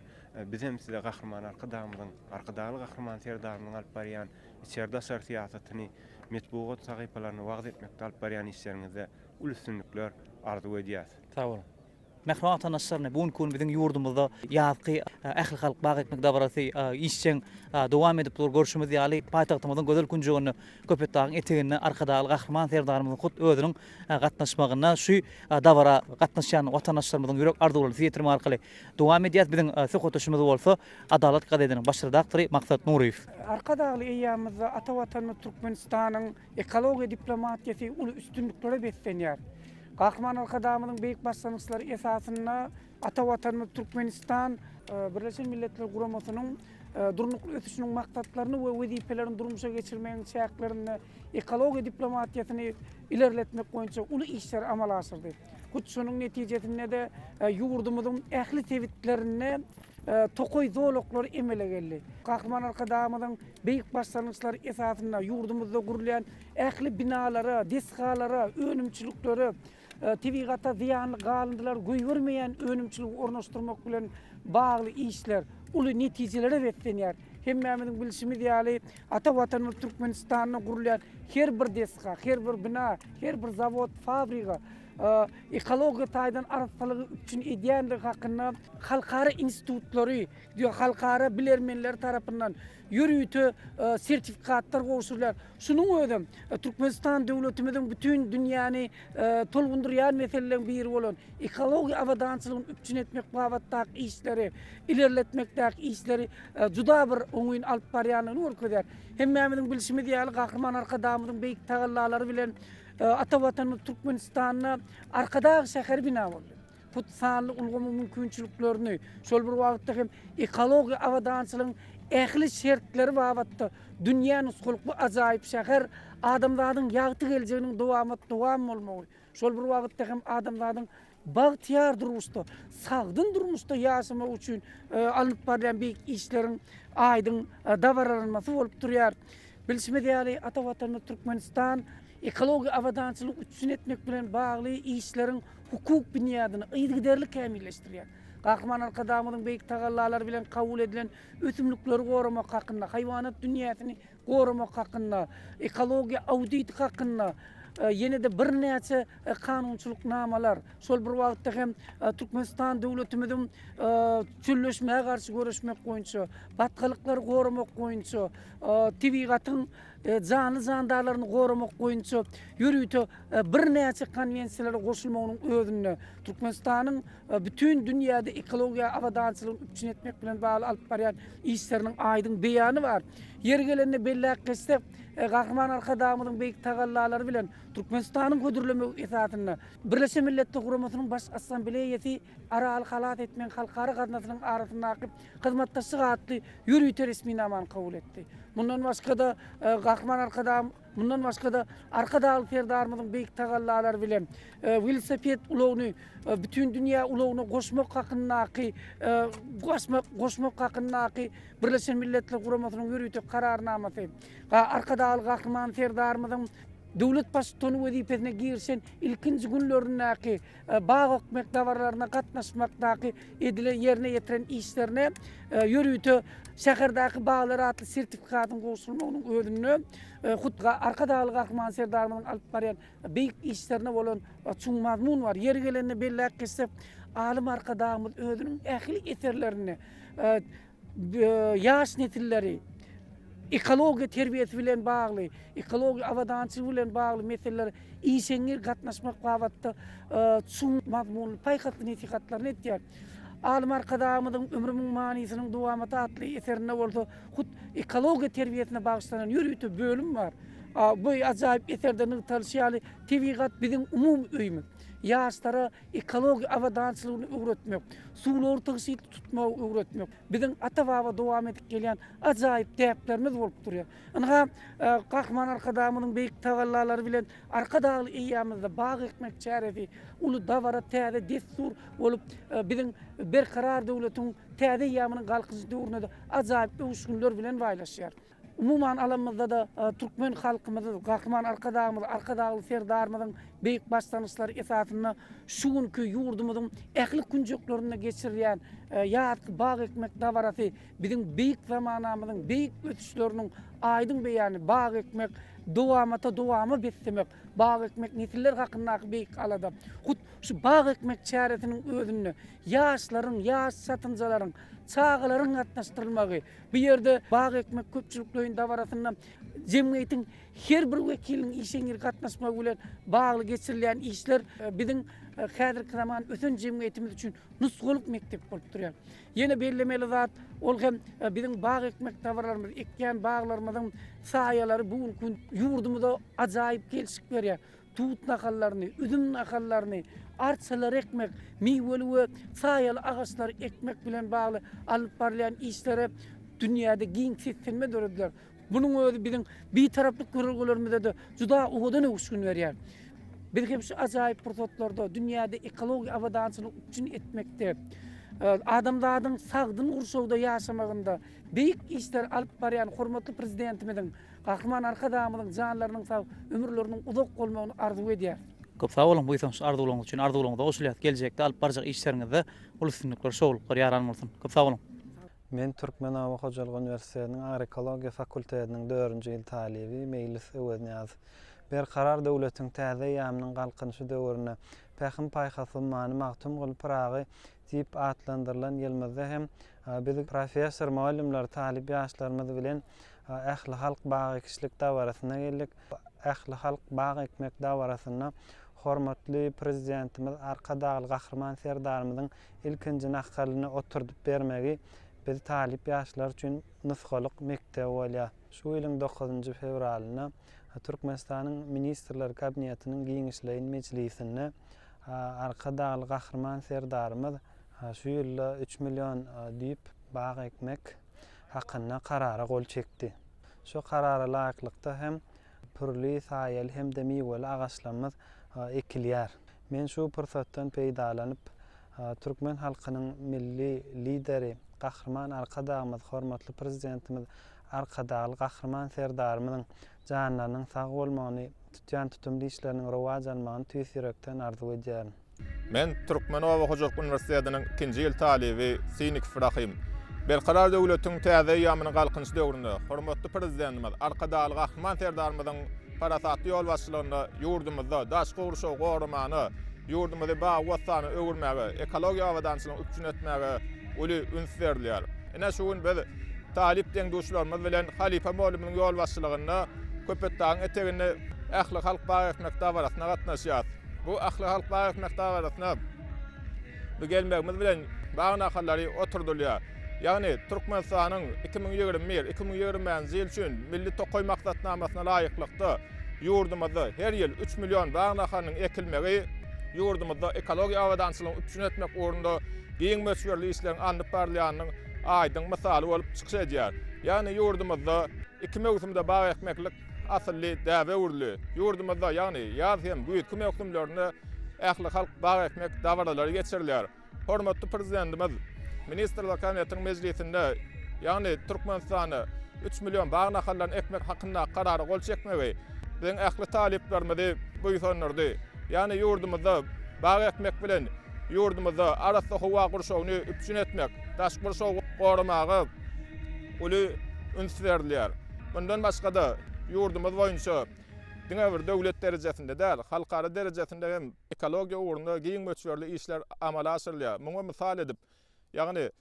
Biz hem size Gahryman Arkadagymyzyň, Arkadagly Gahryman Serdarymyzyň alyp barýan içeri-daşary syýasatyny metbugat sahypalarynda wagyz etmekde alyp barýan işleriňizde uly üstünlikler arzuw edýäs. Sag boluň. Mähriban watandaşlar, bu günki gün biziň ýurdumyzda ýazky ählihalk bag ekmek dabarasy işjeň dowam edip dur. Görşümiz ýaly, paýtagtymyzyň gözel künjeginde, Köpetdagyň eteginde Arkadagly Gahryman Serdarymyzyň hut özüniň gatnaşmagynda şu dabara gatnaşýan watandaşlarymyzyň ýürek arzuwlaryny size ýetirmek arkaly dowam edýäris. Biziň söhbetdeşimiz bolsa Adalat gazetiniň baş redaktory Maksat Nuryýew. Arkadagly eýýamymyzda ata Watanymyz Türkmenistanyň ekologiýa diplomatiýasy uly üstünliklere beslenýär. Gahryman Arkadagymyzyň beýik başlangyçlary esasynda ata Watanymyz Türkmenistan Birleşen Milletler Guramasynyň Durnukly ösüşiniň maksatlaryny we wezipelerini durmuşa geçirmegiň çäklerinde ekologiýa diplomatiýasyny ilerletmek boýunça uly işleri amala aşyrdy. Hut şonuň netijesinde-de ýurdumyzyň ähli sebitlerinde. tokaý zolaklary emele geldi. Gahryman Arkadagymyzyň beýik başlangyçlary esasynda ýurdumyzda gurulýan ähli binalara, desgalara, önümçiliklere tebigata zyýanly galyndylary goýbermeýän önümçiligi ornaşdyrmak bilen bagly işler uly netijelere beslenýär. Hemmämiziň bilşimiz ýaly, ata Watanymyz Türkmenistanda gurulýan her bir desga, her bir bina, her bir zawod, fabrika ekologiýa taýdan arassalygy üpjün edýändigi hakynda halkara institutlary, halkara bilermenleri tarapyndan ýörite sertifikatlar gowşurylýar. Şunuň özem Türkmenistan döwletimiziň bütin dünýäni tolgundyrýan meseleleriň biri bolan ekologiýa abadançylygyny üpjün etmek babatdaky işleri, ilerletmekdäki işleri juda bir oňyn alyp barýandygyny görkezýär. Hemmämiziň bilşimiz ýaly, Gahryman Arkadagymyzyň beýik tagallalary bilen ata Watanymyz Türkmenistanda Arkadag şäheri bina boldy. Hut sanly ulgamyň mümkinçiliklerini, şol bir wagtda hem ekologiýa abadançylygyň ähli şertleri babatda dünýä nusgalyk bu ajaýyp şäher adamzadyň ýagty geljeginiň dowamat-dowam bolmagy, şol bir wagtda hem adamzadyň bagtyýar durmuşda, sagdyn durmuşda ýaşamagy üçin alnyp barylýan beýik işleriň aýdyň dabaralanmasy bolup durýar. Bilşimiz ýaly, ata Watanymyz Türkmenistan ekologiýa abadançylygy üpjün etmek bilen bagly işleriň hukuk binýadyny yzygiderli kämilleşdirýär. Gahryman Arkadagymyzyň beýik tagallalary bilen kabul edilen Ösümlikleri goramak hakynda, Haýwanat dünýäsini goramak hakynda, Ekologiýa auditi hakynda ýene-de birnäçe kanunçylyk namalar, şol bir wagtda hem Türkmenistan döwletimiziň çölleşmä garşy göreşmek boýunça, batgalyklary goramak boýunça, tebigatyň janly-jandarlaryny goramak boýunça ýörite birnäçe konwensiýalara goşulmagynyň özünde Türkmenistanyň bütin dünýäde ekologiýa abadançylygyny üpjün etmek bilen bagly alyp barýan işleriniň aýdyň beýany bar. Ýeri gelende belläp geçsek, Gahryman Arkadagymyzyň beýik tagallalary bilen Türkmenistanyň hödürlemegi esasynda Birleşen Milletler Guramasynyň Baş Assambleýasy Araly halas etmegiň halkara gaznasynyň arasyndaky hyzmatdaşlyk atly ýörite resminamany kabul etdi. Mundan başga-da, Gahryman Arkadagym Mundan başga-da, Arkadagly Serdarymyzyň beýik tagallalary bilen welosiped ulagyny bütin dünýä ulagyna goşmak hakyndaky goşmak goşmak hakyndaky Birleşen Milletler Guramasynyň ýörite Kararnamasy, Arkadagly Gahryman Serdarymyzyň döwlet Baştutany wezipesine girişen ilkinji günlerindäki bag ekmek dabaralaryna gatnaşmakdaky edilen ýerine ýetiren işlerine ýörite Şäherdäki baglar atly sertifikatyň gowşurylmagynyň özünde hut Arkadagly Gahryman Serdarymyzyň alyp barýan beýik işlerine bolan çuň mazmun bar. Ýeri gelende belläp geçsek, alym Arkadagymyz özüniň ähli eserlerinde ýaş nesilleri ekologiýa terbiýesi bilen bagly, ekologiýa abadançylygy bilen bagly meselelere işeňňir gatnaşmak babatda çuň mazmunly paýhasly nesihatlaryny etýär. Alym Arkadagymyzyň Ömrümiň manysynyň dowamaty atly eserinde bolsa hut ekologiýa terbiýesine bagyşlanan ýörite bölüm bar. Bu ajaýyp eserde nygtalyşy ýaly, tebigat biziň umumy öýümiz. Ýaşlara ekologiýa abadançylygyny öwretmek, suwlary tygşytly tutmagy öwretmek biziň ata-baba dowam edip gelýän ajaýyp däplerimiz bolup durýar. Ynha, Gahryman Arkadagymyzyň beýik tagallalary bilen Arkadagly eýýamymyzda bag ekmek çäresi uly dabara, täze dessur bolup, biziň Berkarar döwletiň täze eýýamynyň Galkynyş döwründe-de ajaýyp öwüşginler bilen baýlaşýar. Umuman alanymyzda-da, türkmen halkymyz Gahryman Arkadagymyz, Arkadagly Serdarymyzyň beýik başlangyçlary esasynda şu günki ýurdumyzyň ähli künjeklerinde geçirilýän ýazky bag ekmek dabarasy biziň beýik zamanamyzyň beýik ösüşleriniň aýdyň beýany, bag ekmek, dowamata dowama beslemek, bag ekmek nesiller hakyndaky beýik alada. Hut şu bag ekmek çäresiniň özünde ýaşlaryň, ýaş çatynjalaryň, çagalaryň gatnaşdyrylmagy, Bu ýerde bag ekmek köpçülikleýin dabarasynda jemgyýetiň her bir wekiliniň işeňňir gatnaşmagy bilen bagly geçirilýän işler biziň häzirki zaman ösen jemgyýetimiz üçin nusgalyk mekdep bolup durýar. Ýene bellemeli zat, ol hem biziň bag ekmek dabaralarymyz, ekýän baglarymyzyň saýalary bu günki gün ýurdumyza ajaýyp gelşik berýär. Tut nahallaryny, üzüm nahallaryny, arçalary ekmek, miweli we saýaly agaçlary ekmek bilen bagly alnyp barylýan işlere dünýäde giň seslenme dörediler. Munuň özi biziň Bitaraplyk ýörelgelerimize-de juda owadan öwüşgin berýär. Biz hem şu ajaýyp pursatlarda dünýäde ekologiýa abadançylygy üpjün etmekde. adamzadyň sagdyn gurşawda ýaşamagynda beýik işleri alyp barýan hormatly Prezidentimiziň, Gahryman Arkadagymyzyň janlarynyň sag, ömürleriniň uzak bolmagyny arzuw edýäris. Köp sag boluň buýsançly arzuwlaryňyz üçin arzuwlaryňyza goşulýas geljekde alyp barjak işleriňizde uly üstünlikler şowluklar ýaran bolsun köp sag boluň. Men Türkmen oba hojalyk uniwersitetiniň agroekologiýa fakultetiniň dördünji ýyl talyby Meýlis Öweznyýazow. Berkarar döwletiň täze eýýamynyň Galkynyşy döwründe Pähim-paýhas ummany Magtymguly Pyragy diýip atlandyrylan ýylymyzda hem biz professor mugallymlar, talyp ýaşlarymyz bilen ählihalk bag ekişlik dabarasyna geldik. Ählihalk bag ekmek dabarasynda hormatly Prezidentimiz Arkadagly Gahryman Serdarymyzyň ilkinji nahalyny oturdyp bermegi biz talyp ýaşlar üçin nusgalyk mekdebi bolýar. Şu ýylyň dokuzynjy fewralynda Türkmenistanyň Ministrler Kabinetiniň giňişleýin mejlisinde Arkadagly Gahryman Serdarymyz şu ýylda üç million düýp bag ekmek hakynda Karara gol çekdi. Şu Karara laýyklykda hem pürli, saýaly hem-de miweli agaçlarymyz ekilýär. Men şu pursatdan peýdalanyp, türkmen halkynyň Milli Lideri Gahryman Arkadagymyz, hormatly Prezidentimiz Arkadagly Gahryman Serdarymyzyň janlarynyň sag bolmagyny, tutýan tutumly işleriniň rowaç almagyny tüýs ýürekden arzuw edýärin. Men Türkmen oba hojalyk uniwersitetiniň ikinji ýyl talyby Synikow Rahym. Berkarar döwletiň täze eýýamynyň Galkynyşy döwründe hormatly Prezidentimiz Arkadagly Gahryman Serdarymyzyň parasatly ýolbaşçylygynda ýurdumyzda daşky gurşawy goramana, ýurdumyzy bagy-bossana öwürmäge, ekologiýa abadançylygyny üpjün etmäge uly üns berilýär. Ine, şu gün biz talyp deň-duşlarymyz bilen halypa mugallymyzyň ýolbaşçylygynda Köpetdagyň eteginde ählihalk bag ekmek dabarasyna gatnaşýarys. Bu ählihalk bag ekmek dabarasyna bu gelmegimiz bilen bag nahallary oturdylýar. Ýagny Türkmenistanyň 2021, 2025-nji ýyl üçin Milli tokaý maksatnamasyna laýyklykda ýurdumyzda her ýyl üç million bag nahalynyň ekilmegi ýurdumyzda ekologiýa abadançylygyny üpjün etmek ugrunda giň möçberli işleriň alnyp barylýanynyň aýdyň mysaly bolup çykyş edýär. Ýagny ýurdumyzda iki möwsümde bag ekmeklik asylly däbe öwrüldi. Ýurdumyzda, ýagny ýaz hem güýzki möwsümlerinde ählihalk bag ekmek dabaralary geçirilýär. Hormatly Prezidentimiz Ministrler Kabinetiniň mejlisinde, ýagny Türkmenistanda üç million bag nahallaryny ekmek hakyndaky Karara gol çekmegi biziň ähli talyplarymyzy buýsandyrdy. Ýagny ýurdumyzda bag ekmek bilen ýurdumyzda arassa howa gurşawyny üpjün etmek, daşky gurşawy goramaga uly üns berilýär. Mundan başga-da, ýurdumyz boýunça diňe bir döwlet derejesinde däl, halkara derejesinde hem ekologiýa ugrunda giň möçberli işler amala aşyrylýar. Muňa mysal edip, ýagny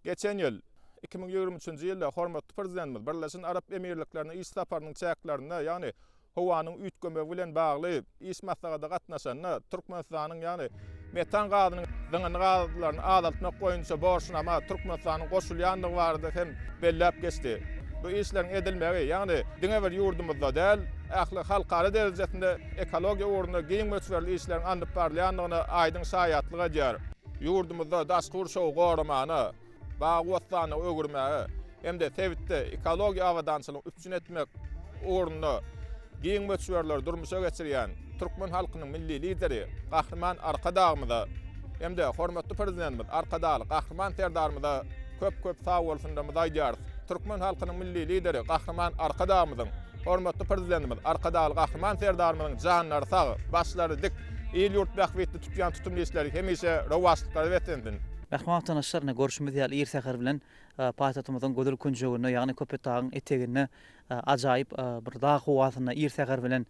geçen ýyl, 2023-nji ýylda hormatly Prezidentimiz Birleşen Arap Emirliklerine iş saparynyň çäklerinde, ýagny howanyň üýtgemegi bilen bagly iş maslahata gatnaşanda Türkmenistanyň, ýagny metan gazynyň zyňyndy gazlaryny azaltmak boýunça borçnama Türkmenistanyň goşulýandygy barada hem belläp geçdi. Bu işleriň edilmegi, ýagny diňe bir ýurdumyzda däl, ähli halkara derejesinde ekologiýa ugrunda giň möçberli işleriň alnyp barylýandygyna aýdyň şaýatlyk edýär. Ýurdumyzda daşky gurşawy goramana, bagy-bossanlyga öwürmäge hem-de sebitde ekologiýa abadançylygyny üpjün etmek ugrunda giň möçberleri durmuşa geçirýän türkmen halkynyň Milli Lideri Gahryman Arkadagymyza hem-de hormatly Prezidentimiz Arkadagly Gahryman Serdarymyza köp-köp sagbolsunlarymyzy aýdýarys. Türkmen halkynyň Milli Lideri Gahryman Arkadagymyzyň, hormatly Prezidentimiz Arkadagly Gahryman Serdarymyzyň janlary sag, başlary dik, il-ýurt bähbitli tutýan tutumly işleri hemişe rowaçlyklara beslensin! Mähriban watandaşlar, ine, görşümiz ýaly, ir säher bilen paýtagtymyzyň gözel künjeginde, ýagny Köpetdagyň eteginde ajaýyp bir dag howasynda ir säher bilen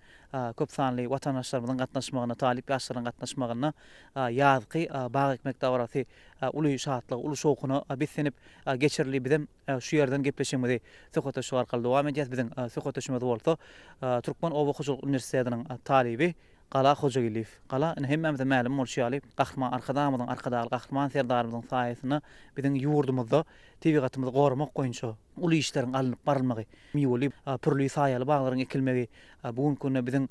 köp sanly watandaşlarymyzyň gatnaşmagynda, talyp ýaşlaryň gatnaşmagynda ýazky bag ekmek dabarasy uly şatlyga, uly şowhuna beslenip geçirildi. Bizem şu ýerden gepleşigimizi söhbetdeşlik arkaly dowam edýäris. Biziň söhbetdeşimiz bolsa Türkmen oba hojalyk uniwersitetiniň talyby Gala Hojageldiýew. Gala, indi hemmämize mälim bolşy ýaly, Gahryman Arkadagymyzyň, Arkadagly Gahryman Serdarymyzyň saýasynda biziň ýurdumyzda. tebigatymyzy goramak boýunça uly işleriň alnyp barylmagy, miweli, pürli, saýaly baglaryň ekilmegi bu günki günde biziň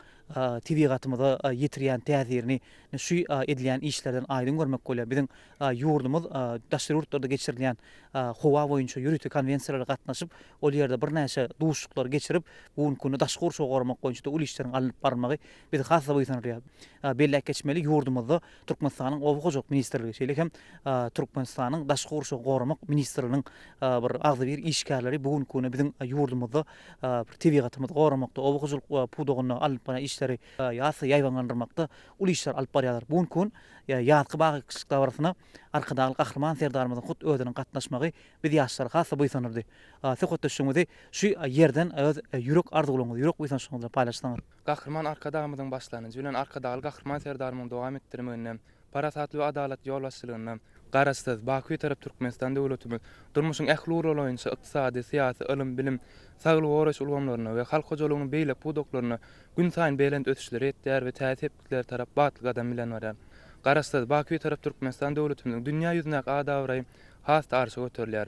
tebigatymyza ýetirýän täsirini şu edilýän işlerden aýdyň görmek bolýar. Biziň ýurdumyz daşary ýurtlarda geçirilýän howa boýunça ýörite konwensiýalara gatnaşyp, ol ýerde birnäçe duşuşyklary geçirip, bu günki günde daşky gurşawy goramak boýunça-da uly işleriň alnyp barylmagy bizi has-da buýsandyrýar. Belläp geçmeli, ýurdumyzda Türkmenistanyň Oba hojalyk ministrligi, şeýle hem Türkmenistanyň Daşky gurşawy goramak ministrliginiň bir agzybir işgärleri bu günki günde biziň ýurdumyzda bir tebigatymyzy goramakda, oba hojalyk pudagynda alnyp barýan işleri has-da ýaýbaňlandyrmakda uly işler alyp barýarlar. Bu günki gün ýazky bag ekişlik dabarasyna Arkadagly Gahryman Serdarymyzyň hut özüniň gatnaşmagy biz ýaşlary has-da buýsandyrdy. Söhbetdeşligimizi şu ýerden öz ýürek arzuwlaryňyzy, ýürek buýsançlaryňyzy bilen paýlaşsaňyz. Gahryman Arkadagymyzyň başlangyjy bilen Arkadagly Gahryman Serdarymyň dowam etdirmeginde, parasatly we adalatly ýolbaşçylygynda Garaşsyz, baky Bitarap Türkmenistan döwletimiz durmuşyň ähli ugurlary boýunça ykdysady, syýasy, ylym, bilim, saglygy goraýyş ulgamlarynda we halk hojalygynyň beýleki pudaklarynda günsaýyn belent ösüşlere ýetýär we täze sepgitlere tarap batly gadam bilen barýar. Garaşsyz, baky Bitarap Türkmenistan döwletimiziň dünýä ýüzündäki at-abraýy has-da arşa göterilýär.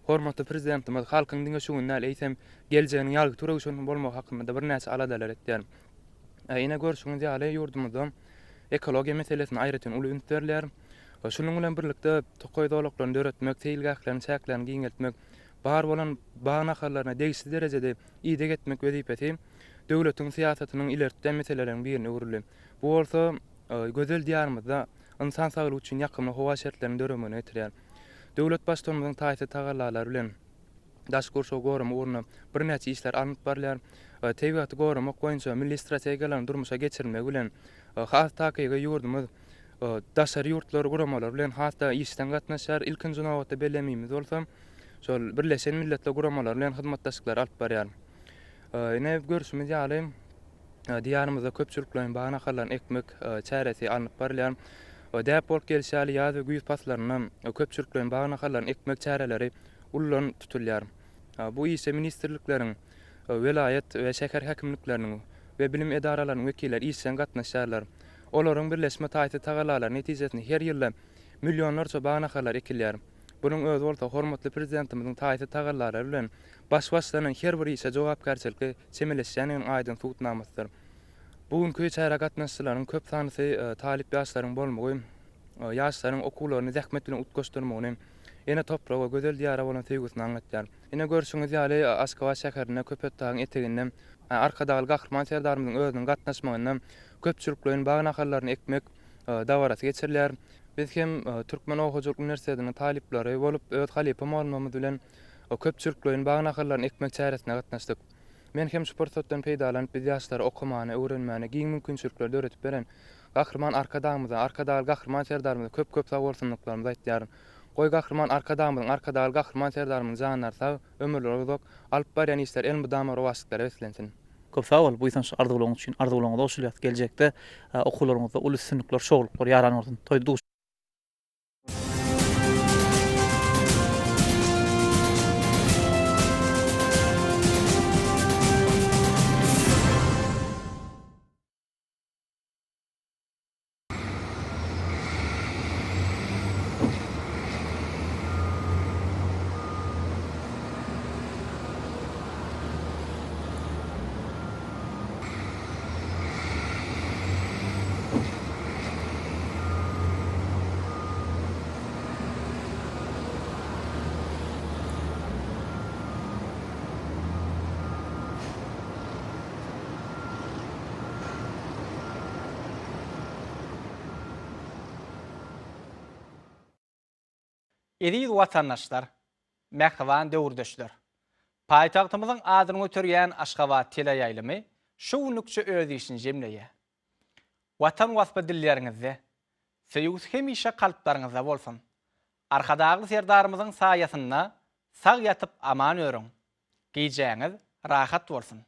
Hormatly Prezidentimiz halkyň diňe şu gün däl, eýsem, geljeginiň ýagty röwşen bolmagy hakynda-da birnäçe aladalar etýär. Ine, görşüňiz ýaly, ýurdumyzda ekologiýa meselesine aýratyn uly üns berilýär. Şunuň bilen birlikde, tokaý zolaklaryny döretmek, seýilgähleriň çäklerini giňeltmek, bar bolan bag nahallaryna degişli derejede ideg etmek wezipesi döwletiň syýasatynyň ileri tutýan meseleleriniň birine öwrüldi. Bu bolsa gözel Diýarymyzda ynsan saglygy üçin ýakymly howa şertleriniň döremegine getirýär. Döwlet Baştutanymyzyň taýsyz tagallalary bilen daşky gurşawy goramak ugrunda birnäçe işler alnyp barylýar. Tebigaty goramak boýunça milli strategiýalaryň durmuşa geçirilmegi bilen, has takygy ýurdumyz daşary ýurtlar guramalary bilen has-da işjeň gatnaşýar. Ilkinji nobatda bellemimiz bolsa, şol Birleşen Milletler Guramalary bilen hyzmatdaşlyklary alyp barýar. Ine, görşümiz ýaly, Diýarymyzda köpçülikleýin bag nahallaryny ekmek çäresi alnyp barylýar. Däp bolup gelşi ýaly, ýaz we güýz paslarynda köpçülikleýin bag nahallaryny ekmek çäreleri ullan tutulýar. Bu işe ministrlikleriň, welaýat we şäher häkimlikleriniň we bilim edaralarynyň wekilleri işjeň gatnaşýarlar. Olaryň birleşme taýsyz tagallalary netijesinde her ýylda millionlarça bag nahallary ekilýär. Bunuň özi bolsa hormatly Prezidentimiziň taýsyz tagallalary bilen baş başlanan her bir işe jogapkärçilikli çemeleşýändiginiň aýdyň subutnamasydyr. Bu günki çärä gatnaşyjylaryň köp sanlysy talyp ýaşlaryň bolmagy ýaşlaryň okuwlaryny zähmet bilen utgaşdyrmagyny, ene topraga, gözel Diýara bolan söýgüsini aňlatýar. Ine, görşüňiz ýaly, Aşgabat şäherinde, Köpetdagyň eteginde Arkadagly Gahryman Serdarymyzyň özüniň gatnaşmagynda köpçülikleýin bag nahallaryny ekmek dabarasy geçirilýär. Biz hem Türkmen oba hojalyk uniwersitetiniň talyplary bolup, öz halypa mugallymymyz bilen köpçülikleýin bag nahallaryny ekmek çäresine gatnaşdyk. Men hem şu pursatdan peýdalanyp, biz ýaşlara okamana, öwrenmäne giň mümkinçilikleri döredip beren Gahryman Arkadagymyza, Arkadagly Gahryman Serdarymyza köp-köp sagbolsunlyklarymyzy aýtýaryn. Goý, Gahryman Arkadagymyzyň, Arkadagly Gahryman Serdarymyzyň janlary sag, ömürleri uzak, alyp barýan işleri elmydama rowaçlyklara beslensin! Köp sag bol buýsançly arzuwlaryň üçin arzuwlaryňyza goşulýas geljekde okuwlaryňyzda uly üstünlikler şowluklar ýaran bolsun toýda duş. Eziz watandaşlar, mähriban döwürdeşler! Paýtagtymyzyň adyny göterýän Aşgabat teleýaýlymy şu günlükçe öz işini jemleýär. Watan waspy dilleriňizde, söýgüsi hemişe kalplaryňyzda bolsun! Arkadagly Serdarymyzyň saýasynda sag ýatyp aman örüň! Gijäňiz rahat bolsun!